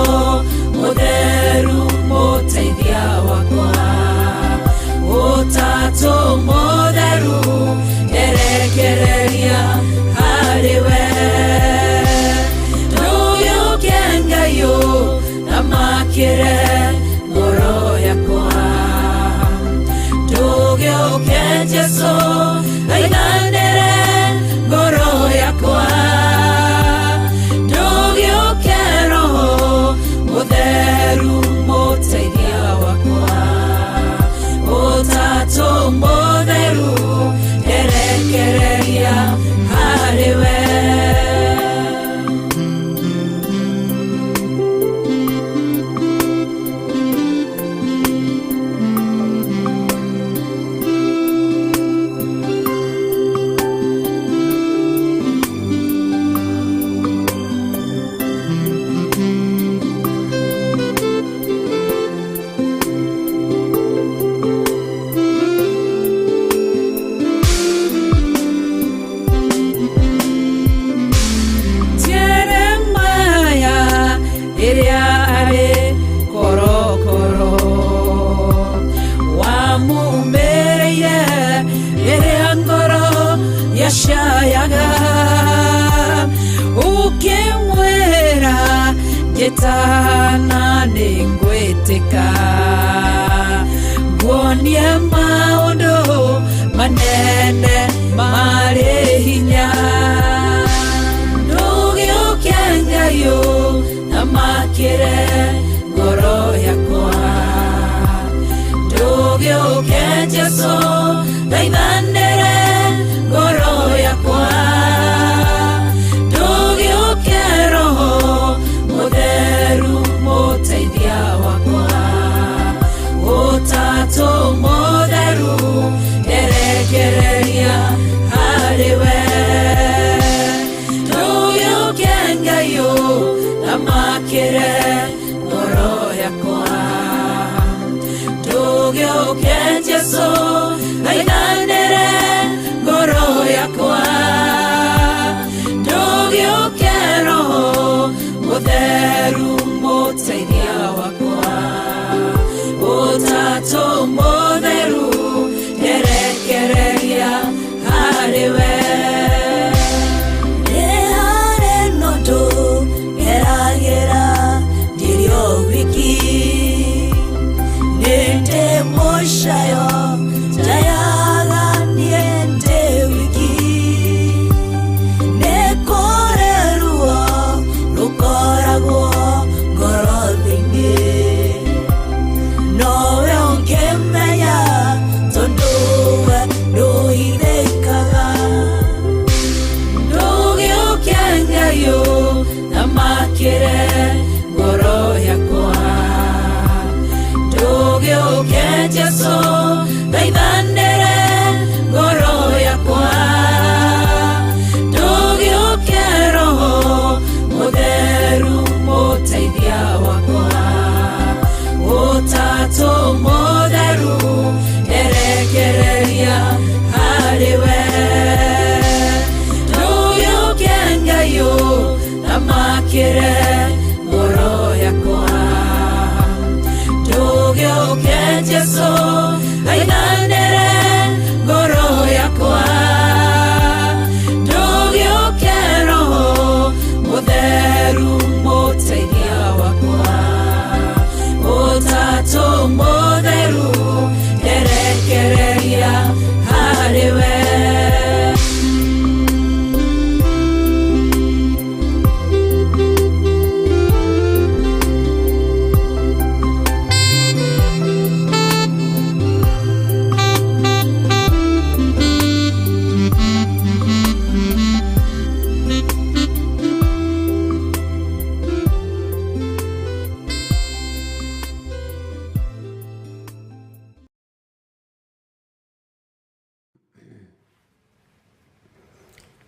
Speaker 5: Mũtheru mũteithia wakwa Ũtatũ mũtheru nderekereria harĩ we Ndũgĩũke Ngai ũthamakĩre ngoro yakwa Ndũgĩũke Jesũ thaithanĩre ngoro yakwa Ndũgĩũke Roho Mũtheru mũteithia wakwa Ũtatũ mũtheru nderekereria harĩ we Jeremaya ĩrĩa arĩ korokoro wamumĩrĩire rĩrĩa ngoro yacayaga ũkĩmwĩra njĩtana nĩngwĩtĩka nguonie maũndũ manene marĩ hinya Ndũgĩũke Ngai ũthamakĩre ngoro yakwa Ndũgĩũke Jesũ thaithanĩre ngoro yakwa Ndũgĩũke Roho Mũtheru mũteithia wakwa Ũtatũ mũtheru nderekereria harĩ we Ndũgĩũke Ngai ũthamakĩre ngoro yakwa Ndũgĩũke Jesũ thaithanĩre ngoro yakwa Ndũgĩũke Roho Mũtheru mũteithia wakwa Ũtatũ mũtheru nderekereria harĩ we
Speaker 6: Nĩharĩ na ũndũ ngeragĩra ndirĩ o wiki Nĩ ndĩ mũcayo njayaga niĩ ndĩ wiki Nĩ kũrĩ ruo rũkoragwo ngoro thĩinĩ Nowe ũngĩmenya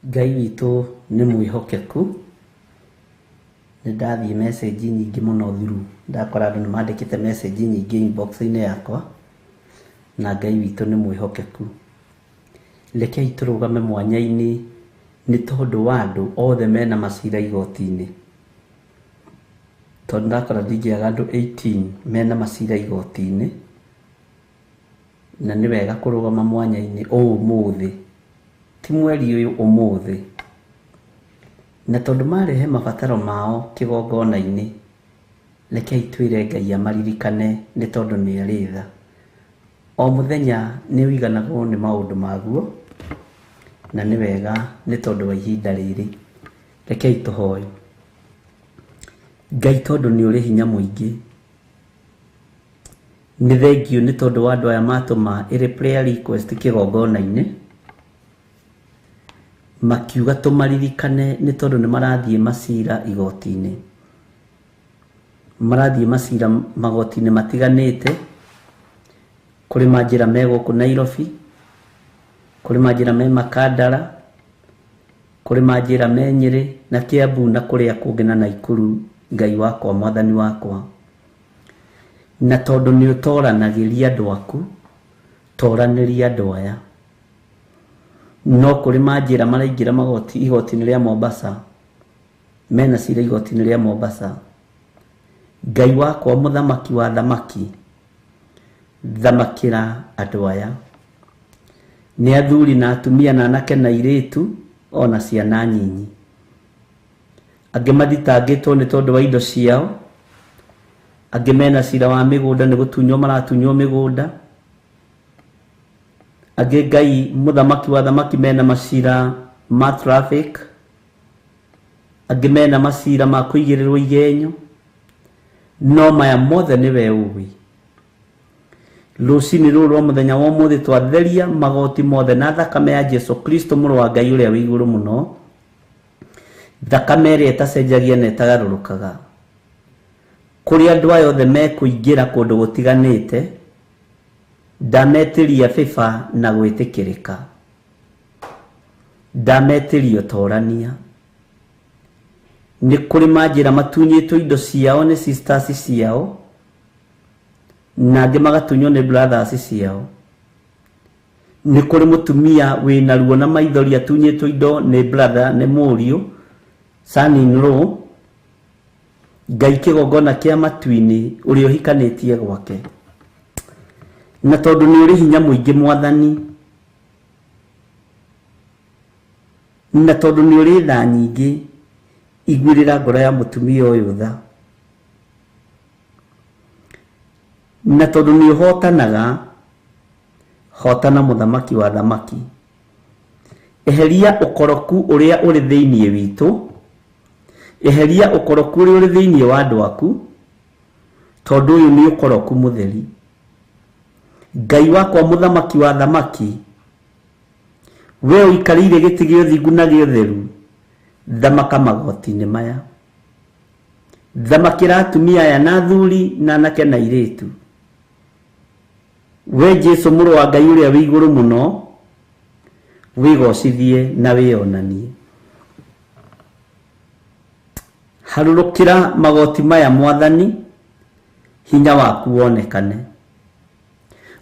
Speaker 4: Ngai witũ nĩ mwĩhokeku. Nĩ ndathiĩ message nyingĩ mũno through, ndakora andũ nĩ mandĩkĩte message nyingĩ inbox-inĩ yakwa, na Ngai witũ nĩ mwĩhokeku. Rekei tũrũgame mwanya-inĩ nĩ tondũ wa andũ othe mena macira igoti-inĩ. Tondũ ndakora ndingĩaga andũ 18 mena macira igoti-inĩ, na nĩ wega kũrũgama mwanya-inĩ ũmũthĩ, ti mweri ũyũ, ũmũthĩ. Na tondũ marehe mabataro mao kĩgongona-inĩ, rekei twĩre Ngai amaririkane nĩ tondũ nĩ arĩ tha. O mũthenya nĩ ũiganagwo nĩ maũndũ maguo, na nĩ wega nĩ tondũ wa ihinda rĩrĩ. Rekei tũhoe. Ngai tondũ nĩ ũrĩ hinya mũingĩ, nĩ thengiũ nĩ tondũ wa andũ aya matũma ĩrĩ prayer request kĩgongona-inĩ, makiuga tũmaririkane nĩ tondũ nĩ marathiĩ macira igoti-inĩ. Marathiĩ macira magoti-inĩ matiganĩte, kũrĩ manjĩra me gũkũ Nairobi, kũrĩ manjĩra me Makandara, kũrĩ manjĩra me Nyĩrĩ na Kiambu na kũrĩa kũngĩ na Naikuru. Ngai wakwa, mwathani wakwa, na tondũ nĩ ũtoranagĩria andũ aku, toranĩria andũ aya. No kũrĩ manjĩra maraingĩra magoti igoti-inĩ rĩa Mombasa, mena cira igoti-inĩ rĩa Mombasa. Ngai wakwa, mũthamaki wa thamaki, thamakĩra andũ aya. Nĩ athuri na atumia na anake na airĩtu ona ciana nyinyi. Angĩ mathitangĩtwo nĩ tondũ wa indo ciao, angĩ mena cira wa mĩgũnda nĩ gũtunywo maratunywo mĩgũnda, angĩ Ngai mũthamaki wa thamaki mena macira ma traffic, angĩ mena macira ma kũigĩrĩrwo igenyo. No maya mothe nĩwe ũĩ. Rũcinĩ rũrũ rwa mũthenya wa ũmũthĩ twatheria magoti mothe na thakame ya Jesu Kristo mũrũ wa Ngai ũrĩa wĩ igũrũ mũno, thakame ĩrĩa ĩtacenjagia na ĩtagarũrũkaga. Kũrĩa andũ aya othe mekũingĩra kũndũ gũtiganĩte, ndametĩria favor na gwĩtĩkĩrĩka, ndametĩria ũtorania. Nĩ kũrĩ manjĩra matunyĩtwo indo ciao nĩ sisters ciao, na angĩ magatunywo nĩ brothers ciao. Nĩ kũrĩ mũtumia wĩna ruo na maithori atunyĩtwo indo nĩ brother, nĩ mũriũ, son in law. Ngai kĩgongona kĩa matu-inĩ ũrĩa ũhikanĩtie gwake, na tondũ nĩ ũrĩ hinya mũingĩ mwathani, na tondũ nĩ ũrĩ tha nyingĩ, iguĩrĩra ngoro ya mũtumia ũyũ tha. Na tondũ nĩ ũhotanaga, hotana mũthamaki wa thamaki. Eheria ũkoroku ũrĩa ũrĩ thĩinĩ witũ, eheria ũkoroku ũrĩa ũrĩ thĩinĩ wa andũ aku, tondũ ũyũ nĩ ũkoroku mũtheri. Ngai wakwa mũthamaki wa thamaki, we ũikarĩire gĩtĩ gĩa ũthingu na gĩa ũtheru, thamaka magoti-inĩ maya. Thamakĩra atumia aya na athuri na anake na airĩtu. We Jesu mũrũ wa Ngai ũrĩa wĩ igũrũ mũno, wĩgocithie na wĩonanie. Harũrũkĩra magoti maya mwathani, hinya waku wonekane,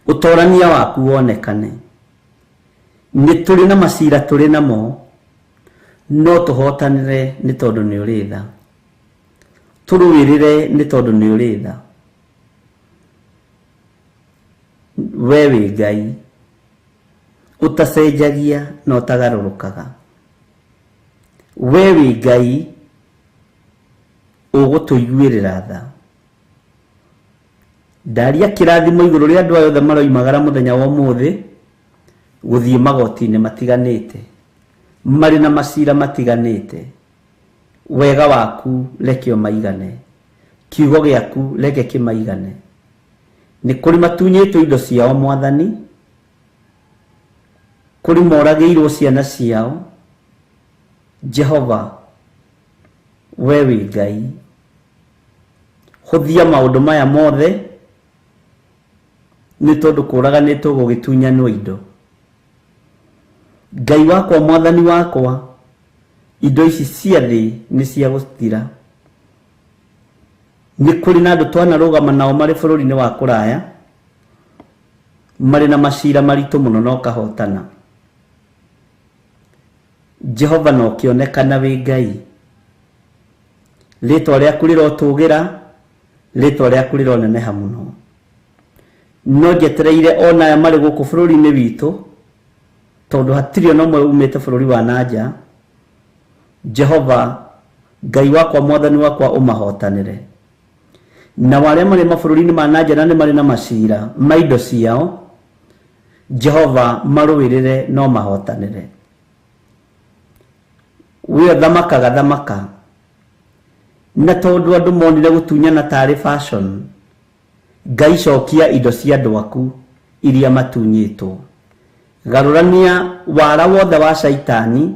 Speaker 4: ũtorania waku wonekane. Nĩ tũrĩ na macira tũrĩ namo, no tũhotanĩre nĩ tondũ nĩ ũrĩ tha. Tũrũĩrĩre nĩ tondũ nĩ ũrĩ tha. We wĩ Ngai ũtacenjagia na ũtagarũrũkaga. We wĩ Ngai ũgũtũiguĩrĩra tha. Ndaria kĩrathimo igũrũ rĩa andũ aya othe maroimagara mũthenya wa ũmũthĩ gũthiĩ magoti-inĩ matiganĩte, marĩ na macira matiganĩte. Wega waku reke ũmaigane, kiugo gĩaku reke kĩmaigane. Nĩ kũrĩ matunyĩtwo indo ciao mwathani, kũrĩ moragĩirwo ciana ciao. Jehova, we wĩ Ngai, hũthia maũndũ maya mothe nĩ tondũ kũraganĩtwo gũgĩtunyanwo indo. Ngai wakwa, mwathani wakwa, Indo ici cia thĩ nĩ cia gũthira. Nĩ kũrĩ na andũ twanarũgama nao marĩ bũrũri-inĩ wa kũraya, marĩ na macira maritũ mũno na ũkahotana. Jehova no kĩonekana wĩ Ngai. Rĩtwa rĩaku rĩrotũgĩra, rĩtwa rĩaku rĩroneneha mũno. No njetereire ona aya marĩ gũkũ bũrũri-inĩ witũ, tondũ hatirĩ ona ũmwe umĩte bũrũri wa na nja. Jehova Ngai wakwa, mwathani wakwa, ũmahotanĩre. Na arĩa marĩ mabũrũri-inĩ ma na nja na nĩ marĩ na macira ma indo ciao, Jehova marũĩrĩre no mahotanĩre. We thamakaga thamaka. Na tondũ andũ monire gũtunyana tarĩ fashion, Ngai cokia indo cia andũ aku iria matunyĩtwo. Garũrania wara wothe wa caitani,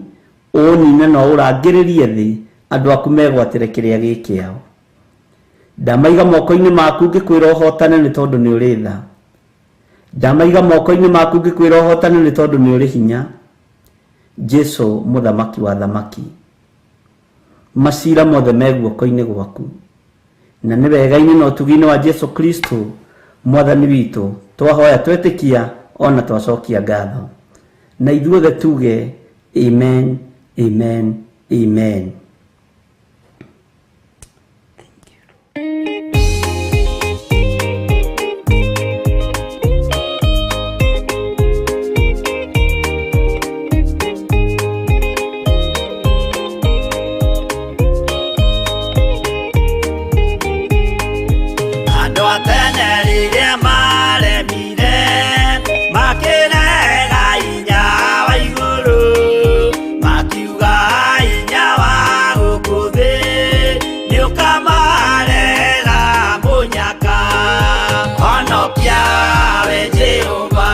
Speaker 4: ũnine na ũrangĩrĩrie thĩ, andũ aku megwatĩre kĩrĩa gĩ kĩao. Ndamaiga moko-inĩ maku ngĩkwĩra ũhotane nĩ tondũ nĩ ũrĩ tha. Ndamaiga moko-inĩ maku ngĩkwĩra ũhotane nĩ tondũ nĩ ũrĩ hinya. Jesu mũthamaki wa thamaki, macira mothe me guoko-inĩ gwaku, na nĩ wega-inĩ na ũtugi-inĩ wa Jesu Kristo mwathani witũ twahoya twetĩkia ona twacokia ngatho, na ithuothe tuge amen, amen, amen.
Speaker 3: Andũ a tene rĩrĩa maremire, makĩrega hinya wa igũrũ, makiuga hinya wa gũkũ thĩ nĩũkamarehera mũnyaka. Honokia we Jehova,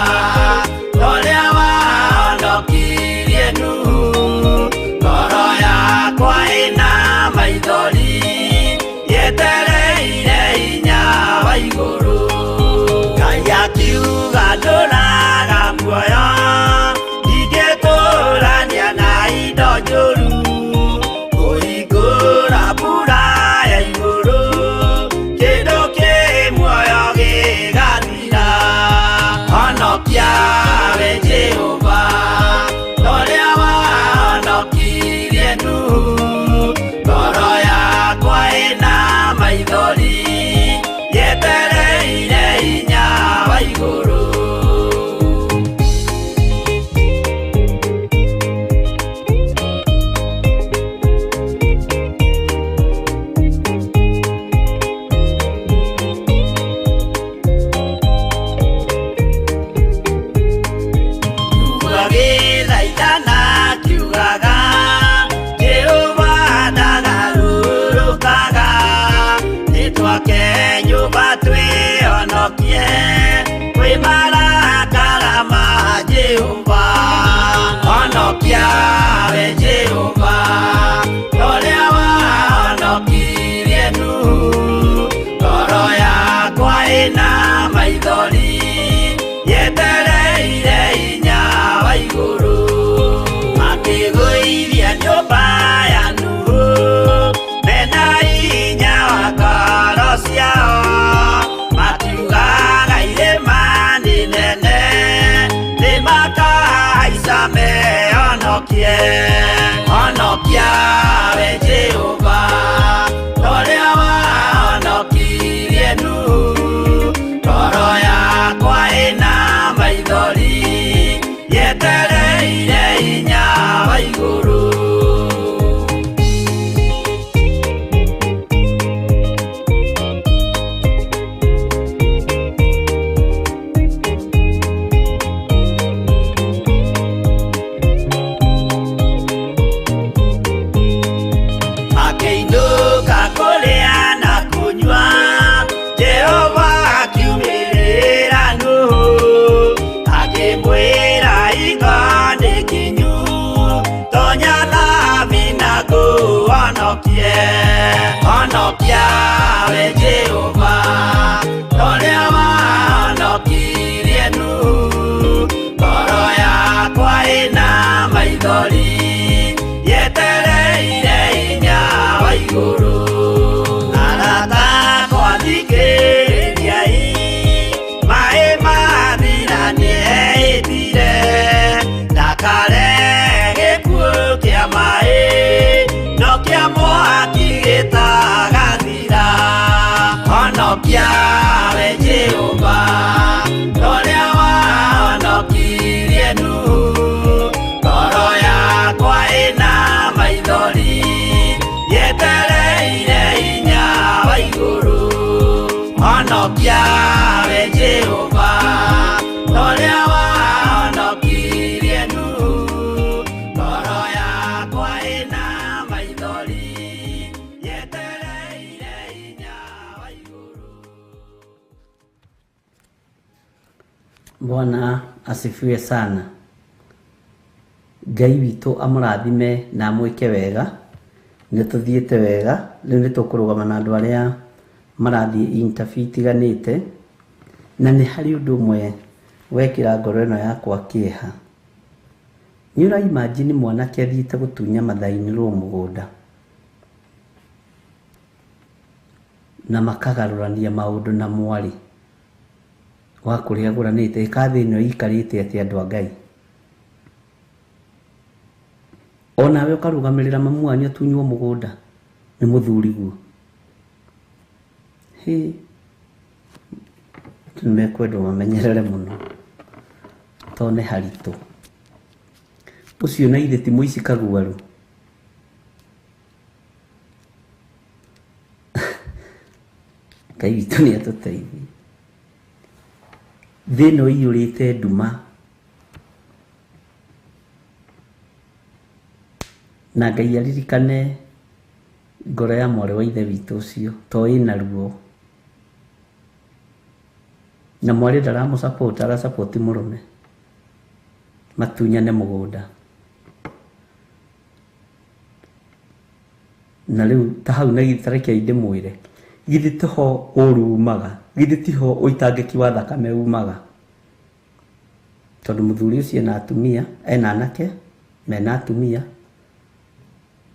Speaker 3: ta ũrĩa wahonokirie Nuhu. Ngoro yakwa ĩna maithori, yetereire hinya wa igũrũ. Ngai akiuga ndũraga muoyo, ndingĩtũrania na indo njũru. Kũhingũra mbura ya igũrũ, kĩndũ kĩ muoyo gĩgathira. Honokia we Jehova, ta ũrĩa wahonokirie Nuhu. Ngoro yakwa ĩna maithori, yetereire hinya wa igũrũ. Agĩthaithana akiugaga, Jehova ndagarũrũkaga. Nĩtwake nyũmba twĩhonokie kwĩ marakara ma Jehova. Honokia we Jehova, ta ũrĩa wahonokirie Nuhu. Ngoro yakwa ĩna maithori, yetereire hinya wa igũrũ. Makĩgũithia nyũmba ya Nuhu, mena hinya wa ngoro ciao. Makiugaga irĩma nĩ nene, nĩmakahaica mehonokie. Honokia we Jehova, ta ũrĩa wahonokirie Nuhu. Ngoro yakwa ĩna maithori, yetereire hinya wa igũrũ. Makĩinũka kũrĩa na kũnyua, Jehova akiumĩrĩra Nuhu, akĩmwĩra hingo nĩ kinyu, tonya thabina ngũhonokie. Honokia we Jehova, ta ũrĩa wahonokirie Nuhu. Ngoro yakwa ĩna maithori, yetereire Honokia we Jehova, torĩa wahonokirie Nuhu. Ngoro yakwa ĩna maithori, yetereire hinya wa igũrũ. Honokia we Jehova, torĩa wahonokirie Nuhu. Ngoro yakwa ĩna maithori, yetereire hinya wa igũrũ.
Speaker 4: Bwana asifiwe sana. Ngai witũ amũrathime na amwĩke wega. Nĩ tũthiĩte wega, rĩu nĩ tũkũrũgama na andũ arĩa marathiĩ interview itiganĩte, na nĩ harĩ ũndũ ũmwe wekĩra ngoro ĩno yakwa kĩeha. Nĩ ũra imagine mwanake athiĩte gũtunya mathainĩrwo mũgũnda na makagarũrania maũndũ na mwarĩ wa kũrĩa agũranĩte. Ĩka thĩ ĩno ĩikarĩte atĩ andũ a Ngai. Onawe ũkarũgamĩrĩra mamu wanyu atunywo mũgũnda nĩ mũthuriguo. Hĩ, andũ nĩmekwendwo mamenyerere mũno tondũ nĩ haritũ. Ũcio na ithe ti mũici kaguarũ. Ngai witũ nĩ atũteithie. Thĩ ĩno ĩiyũrĩte nduma na Ngai aririkane ngoro ya mwarĩ wa ithe witũ ũcio to ĩna ruo. Na mwarĩ ndaramũ support, ara support mũrũme matunyane mũgũnda. Na rĩu ta hau na tareke ndĩmwĩre, githĩ tiho ũru umaga, githĩ tiho ũitangĩki wa thakame umaga. Tondũ mũthuri ũcio ena atumia, ena anake mena atumia,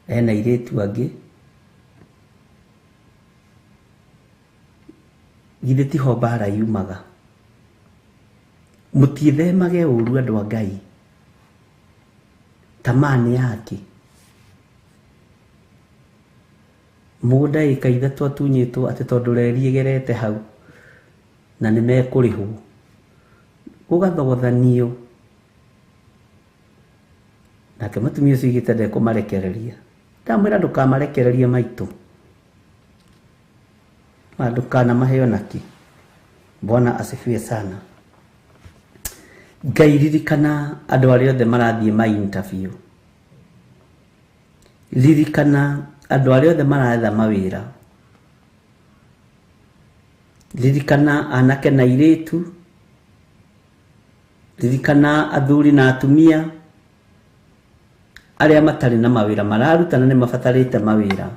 Speaker 4: ena airĩtu angĩ. Githĩ tiho mbara yumaga. Mũtiĩthemage ũru andũ a Ngai. Tamaa nĩ yake. Mũgũnda ĩka ithatũ atunyĩtwo atĩ tondũ reri ĩgerete hau na nĩ mekũrĩhwo. Gũgathogothanio. Nake mũtumia ũcio oigĩte ndekũmarekereria. Ndamwĩra ndũkamarekererie maitũ. Ma ndũkanamahe ona kĩ. Bwana asifiwe sana. Ngai ririkana andũ arĩa othe marathiĩ ma interview. Ririkana andũ arĩa othe maretha mawĩra. Ririkana anake na airĩtu. Ririkana athuri na atumia arĩa matarĩ na mawĩra mararuta na nĩ mabatarĩte mawĩra.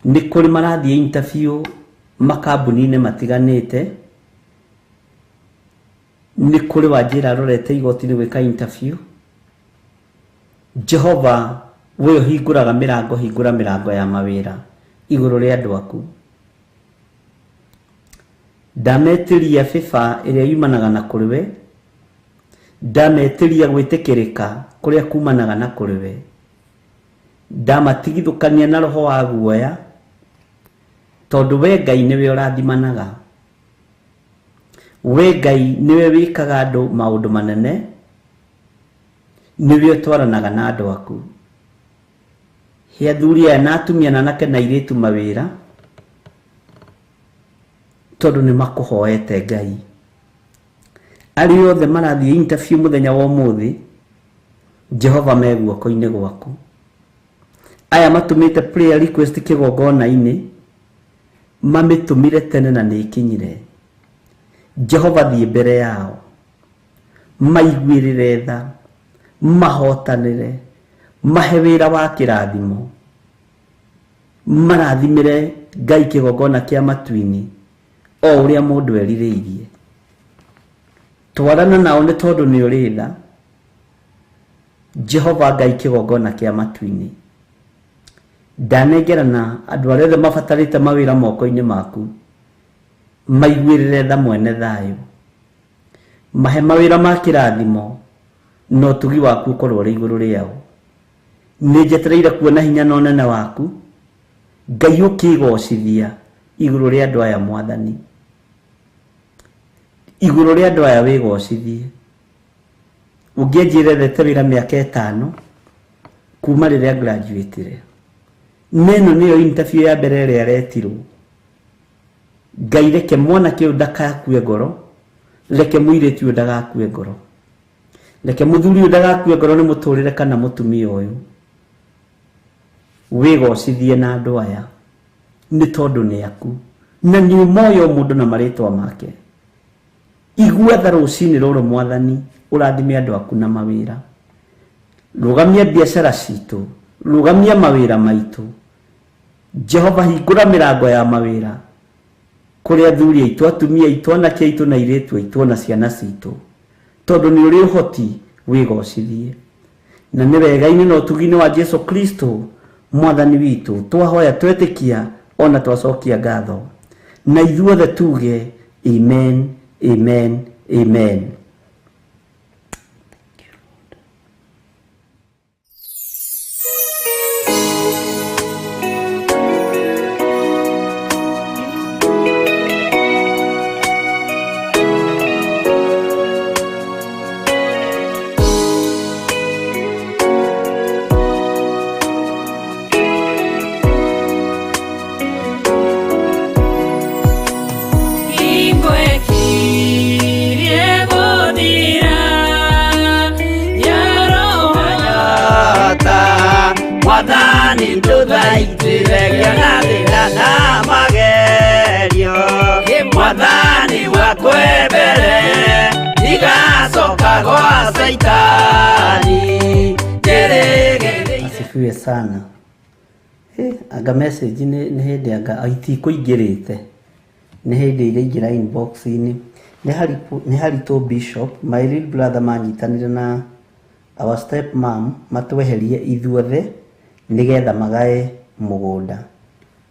Speaker 4: Nĩ kũrĩ marathiĩ interview makambuni-inĩ matiganĩte. Nĩ kũrĩ wanjĩra arorete igoti-inĩ gwĩka interview. Jehova we ũhingũraga mĩrango, hingũra mĩrango ya mawĩra igũrũ rĩa andũ aku. Ndametĩria favor ĩrĩa yumanaga na kũrĩ we, ndametĩria gwĩtĩkĩrĩka kũrĩa kumanaga na kũrĩ we, ndamatigithũkania na roho wa guoya, tondũ we Ngai nĩwe ũrathimanaga. We Ngai nĩwe wĩkaga andũ maũndũ manene, nĩwe ũtwaranaga na andũ aku. He athuri aya na atumia na anake na airĩtu mawĩra, tondũ nĩ makũhoete Ngai. Arĩa othe marathiĩ interview mũthenya wa ũmũthĩ, Jehova me guoko-inĩ gwaku. Aya matũmĩte prayer request kĩgongona-inĩ, mamĩtũmire tene na nĩ ĩkinyire. Jehova thiĩ mbere yao, maiguĩrĩre tha, mahotanĩre, mahe wĩra wa kĩrathimo, marathimĩre Ngai kĩgongona kĩa matu-inĩ o ũrĩa mũndũ erirĩirie. Twarana nao nĩ tondũ nĩ ũrĩ tha. Jehova Ngai kĩgongona kĩa matu-inĩ, ndanengerana andũ arĩa othe mabatarĩte mawĩra moko-inĩ maku, maiguĩrĩre tha mwene thayũ, mahe mawĩra ma kĩrathimo na ũtugi waku ũkorwo ũrĩ igũrũ rĩao. Nĩ njetereire kuona hinya na ũnene waku Ngai ũkĩgocithia Igũrũ rĩa andũ aya Mwathani, igũrũ rĩa andũ aya wĩgocithie. Ũngĩanjĩra ethete wĩra mĩaka 5 kuma rĩrĩa graduatire, neno nĩyo interview ya mbere ĩrĩa aretirwo. Ngai reke mwanake ũyũ ndakakue ngoro, reke mũirĩtu ũyũ ndagakue ngoro, reke mũthuri ũyũ ndagakue ngoro nĩ mũtũrĩre kana mũtumia ũyũ. Wĩgocithie na andũ aya nĩ tondũ nĩ aku, na nĩ ũmoĩ o mũndũ na marĩtwa make. Igua tha rũcinĩ rũrũ Mwathani, ũrathime andũ aku na mawĩra. Rũgamia biacara citũ, rũgamia mawĩra maitũ. Jehova hingũra mĩrango ya mawĩra kũrĩ athuri aitũ, atumia aitũ, anake aitũ na airĩtu aitũ na ciana citũ, tondũ nĩ ũrĩ ũhoti wĩgocithie. Na nĩ wega-inĩ na ũtugi-inĩ wa Jesu Kristo Mwathani witũ twahoya twetĩkia ona twacokia ngatho, na ithuothe tuge amen, amen, amen.
Speaker 3: Mwathani ndũthaitĩre na thĩna na magerio, Mwathani wakwe mbere ndigacoka gwa Caitani.
Speaker 4: Asifiwe sana. Anga message nĩ hĩndĩ anga itikũingĩrĩte, nĩ hĩndĩ iraingĩra inbox-inĩ. Nĩ Haritũ Bishop, my real brother manyitanire na our step mom matweherie ithuothe nigetha magae mũgũnda,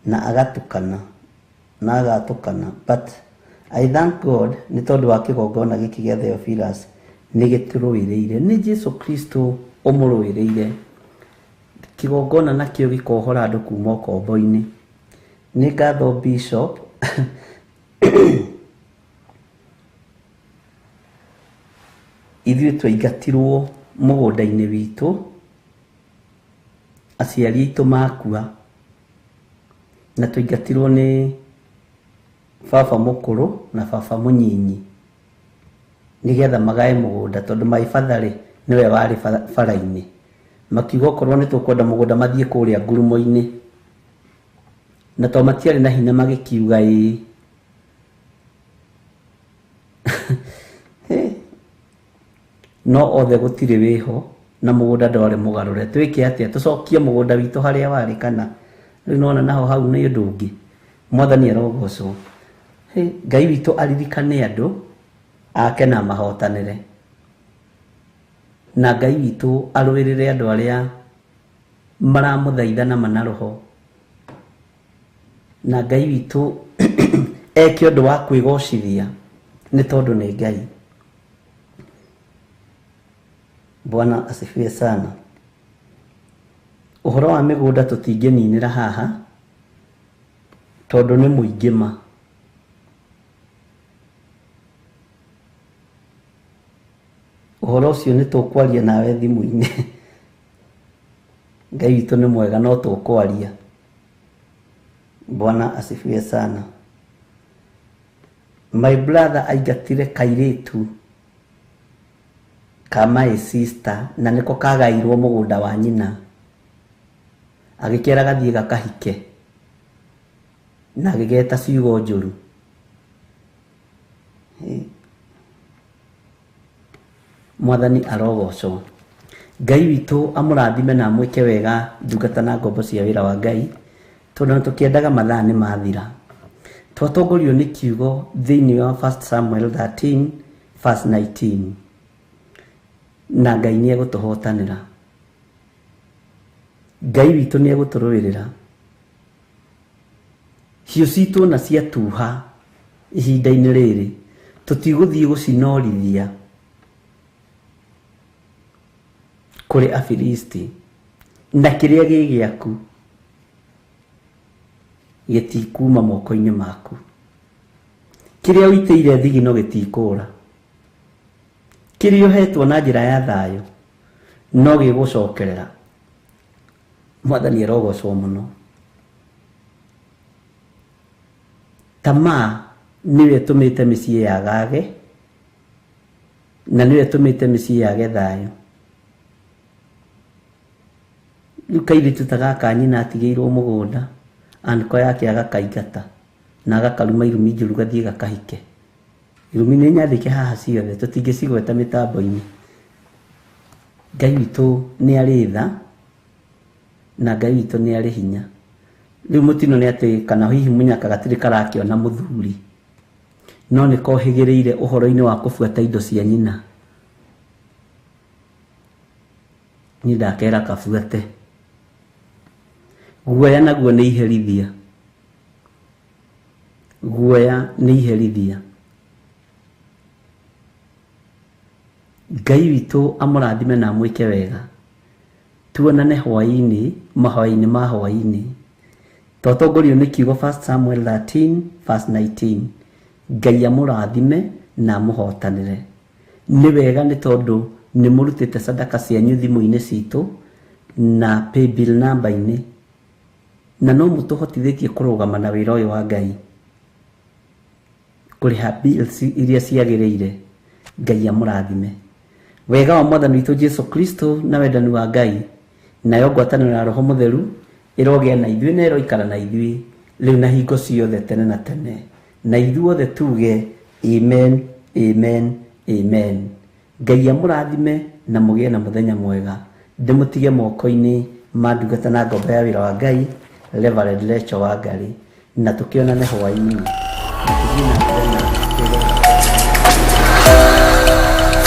Speaker 4: na agatukana na agatukana, but I thank God nĩ tondũ wa kĩgongona gĩkĩ gĩa Theophilus nĩ gĩtũrũĩrĩire, nĩ Jesu Kristo ũmũrũĩrĩire. Kĩgongona nakĩo gĩkohora andũ kuma ũkombo-inĩ. Nĩ ngatho Bishop ithuĩ twaingatirwo mũgũnda-inĩ witũ, aciari aitũ makua, na twaingatirwo nĩ baba mũkũrũ na baba mũnyinyi nĩgetha magae mũgũnda, tondũ my father rĩ nĩwe warĩ bara-inĩ. Makiuga okorwo nĩ tũkwenda mũgũnda mathiĩ kũrĩa ngurumo-inĩ, na to matiarĩ na hinya magĩkiuga ĩĩ. No othe gũtirĩ wĩho na mũgũnda ndwarĩ mũgarũre. Twĩke atĩa? Tũcokie mũgũnda witũ harĩa warĩ kana rĩu nona naho hau nĩ ũndũ ũngĩ. Mwathani arogocwo. Ngai witũ aririkane andũ ake na mahotanĩre, na Ngai witũ arũĩrĩre andũ arĩa maramũthaitha na manaroho, na Ngai witũ eke ũndũ wa kwĩgocithia nĩ tondũ nĩ Ngai. Bwana asifiwe sana. Ũhoro wa mĩgũnda tũtingĩninĩra haha tondũ nĩ mũingĩ ma. Ũhoro ũcio nĩ tũkwaria nawe thimũ-inĩ. Ngai witũ nĩ mwega no tũkwaria. Bwana asifiwe sana. My brother aingatire kairĩtu ka my sister na nĩko kagairwo mũgũnda wa nyina, agĩkera gathiĩ gakahike na agĩgeta ciugo njũru. Mwathani arogocwo. Ngai witũ amũrathime na amwĩke wega ndungata na ngombo cia wĩra wa Ngai, tondũ nĩ tũkĩendaga mathaa nĩ mathira. Twatongorio nĩ kiugo thĩinĩ wa 1 Samuel 13 verse 19, na Ngai nĩ egũtũhotanĩra. Ngai witũ nĩ egũtũrũĩrĩra. Hiũ citũ na ciatuha ihinda-inĩ rĩrĩ tũtigũthiĩ gũcinorithia kũrĩ Afilisti, na kĩrĩa gĩ gĩaku Gĩtikuma moko-inĩ maku. Kĩrĩa ũitĩire thigino gĩtikũra. Kĩrĩa ũhetwo na njĩra ya thayũ no gĩgũcokerera. Mwathani arogocwo mũno. Tamaa nĩyo ĩtũmĩte mĩciĩ yagage na nĩyo ĩtũmĩte mĩciĩ yage thayũ. Rĩu kairĩtu ta gaka nyina atigĩirwo mũgũnda, anko yake agakaingata na agakaruma irumi njũru gathiĩ gakahike. Irumi nĩ nyandĩke haha ciothe, tũtingĩcigweta mĩtambo-inĩ. Ngai witũ nĩ arĩ tha na Ngai witũ nĩ arĩ hinya. Rĩu mũtino nĩ atĩ kana hihi mũnyaka gatirĩ karakĩona mũthuri, no nĩ kohĩgĩrĩire ũhoro-inĩ wa kũbuata indo cia nyina. Niĩ ndakera kabuate. Guoya naguo nĩ iherithia. Guoya nĩ iherithia. Ngai witũ amũrathime na amwĩke wega. Tuonane hwaĩ-inĩ, mahoya-inĩ ma hwaĩ-inĩ. Twatongorio nĩ kiugo 1 Samuel 13 verse 19. Ngai amũrathime na amũhotanĩre. Nĩ wega nĩ tondũ nĩ mũrutĩte sadaka cianyu thimũ-inĩ citũ na paybill number-inĩ, na no mũtũhotithĩtie kũrũgama na wĩra ũyũ wa Ngai, kũrĩha bills iria ciagĩrĩire. Ngai amũrathime. Wega wa Mwathani witũ Jesu Kristo na wendani wa Ngai nayo ngwatanĩro ya Roho Mũtheru ĩrogĩa na ithuĩ na ĩroikara na ithuĩ rĩu na hingo ciothe tene na tene. Na ithuothe tuge amen, amen, amen. Ngai amũrathime na mũgĩe na mũthenya mwega. Ndĩmũtige moko-inĩ ma ndungata na ngombo ya wĩra wa Ngai, Reverend Rachel Wangari, na tũkĩonane hwaĩ-inĩ. Na tũthiĩ na mbere na kwĩrorera.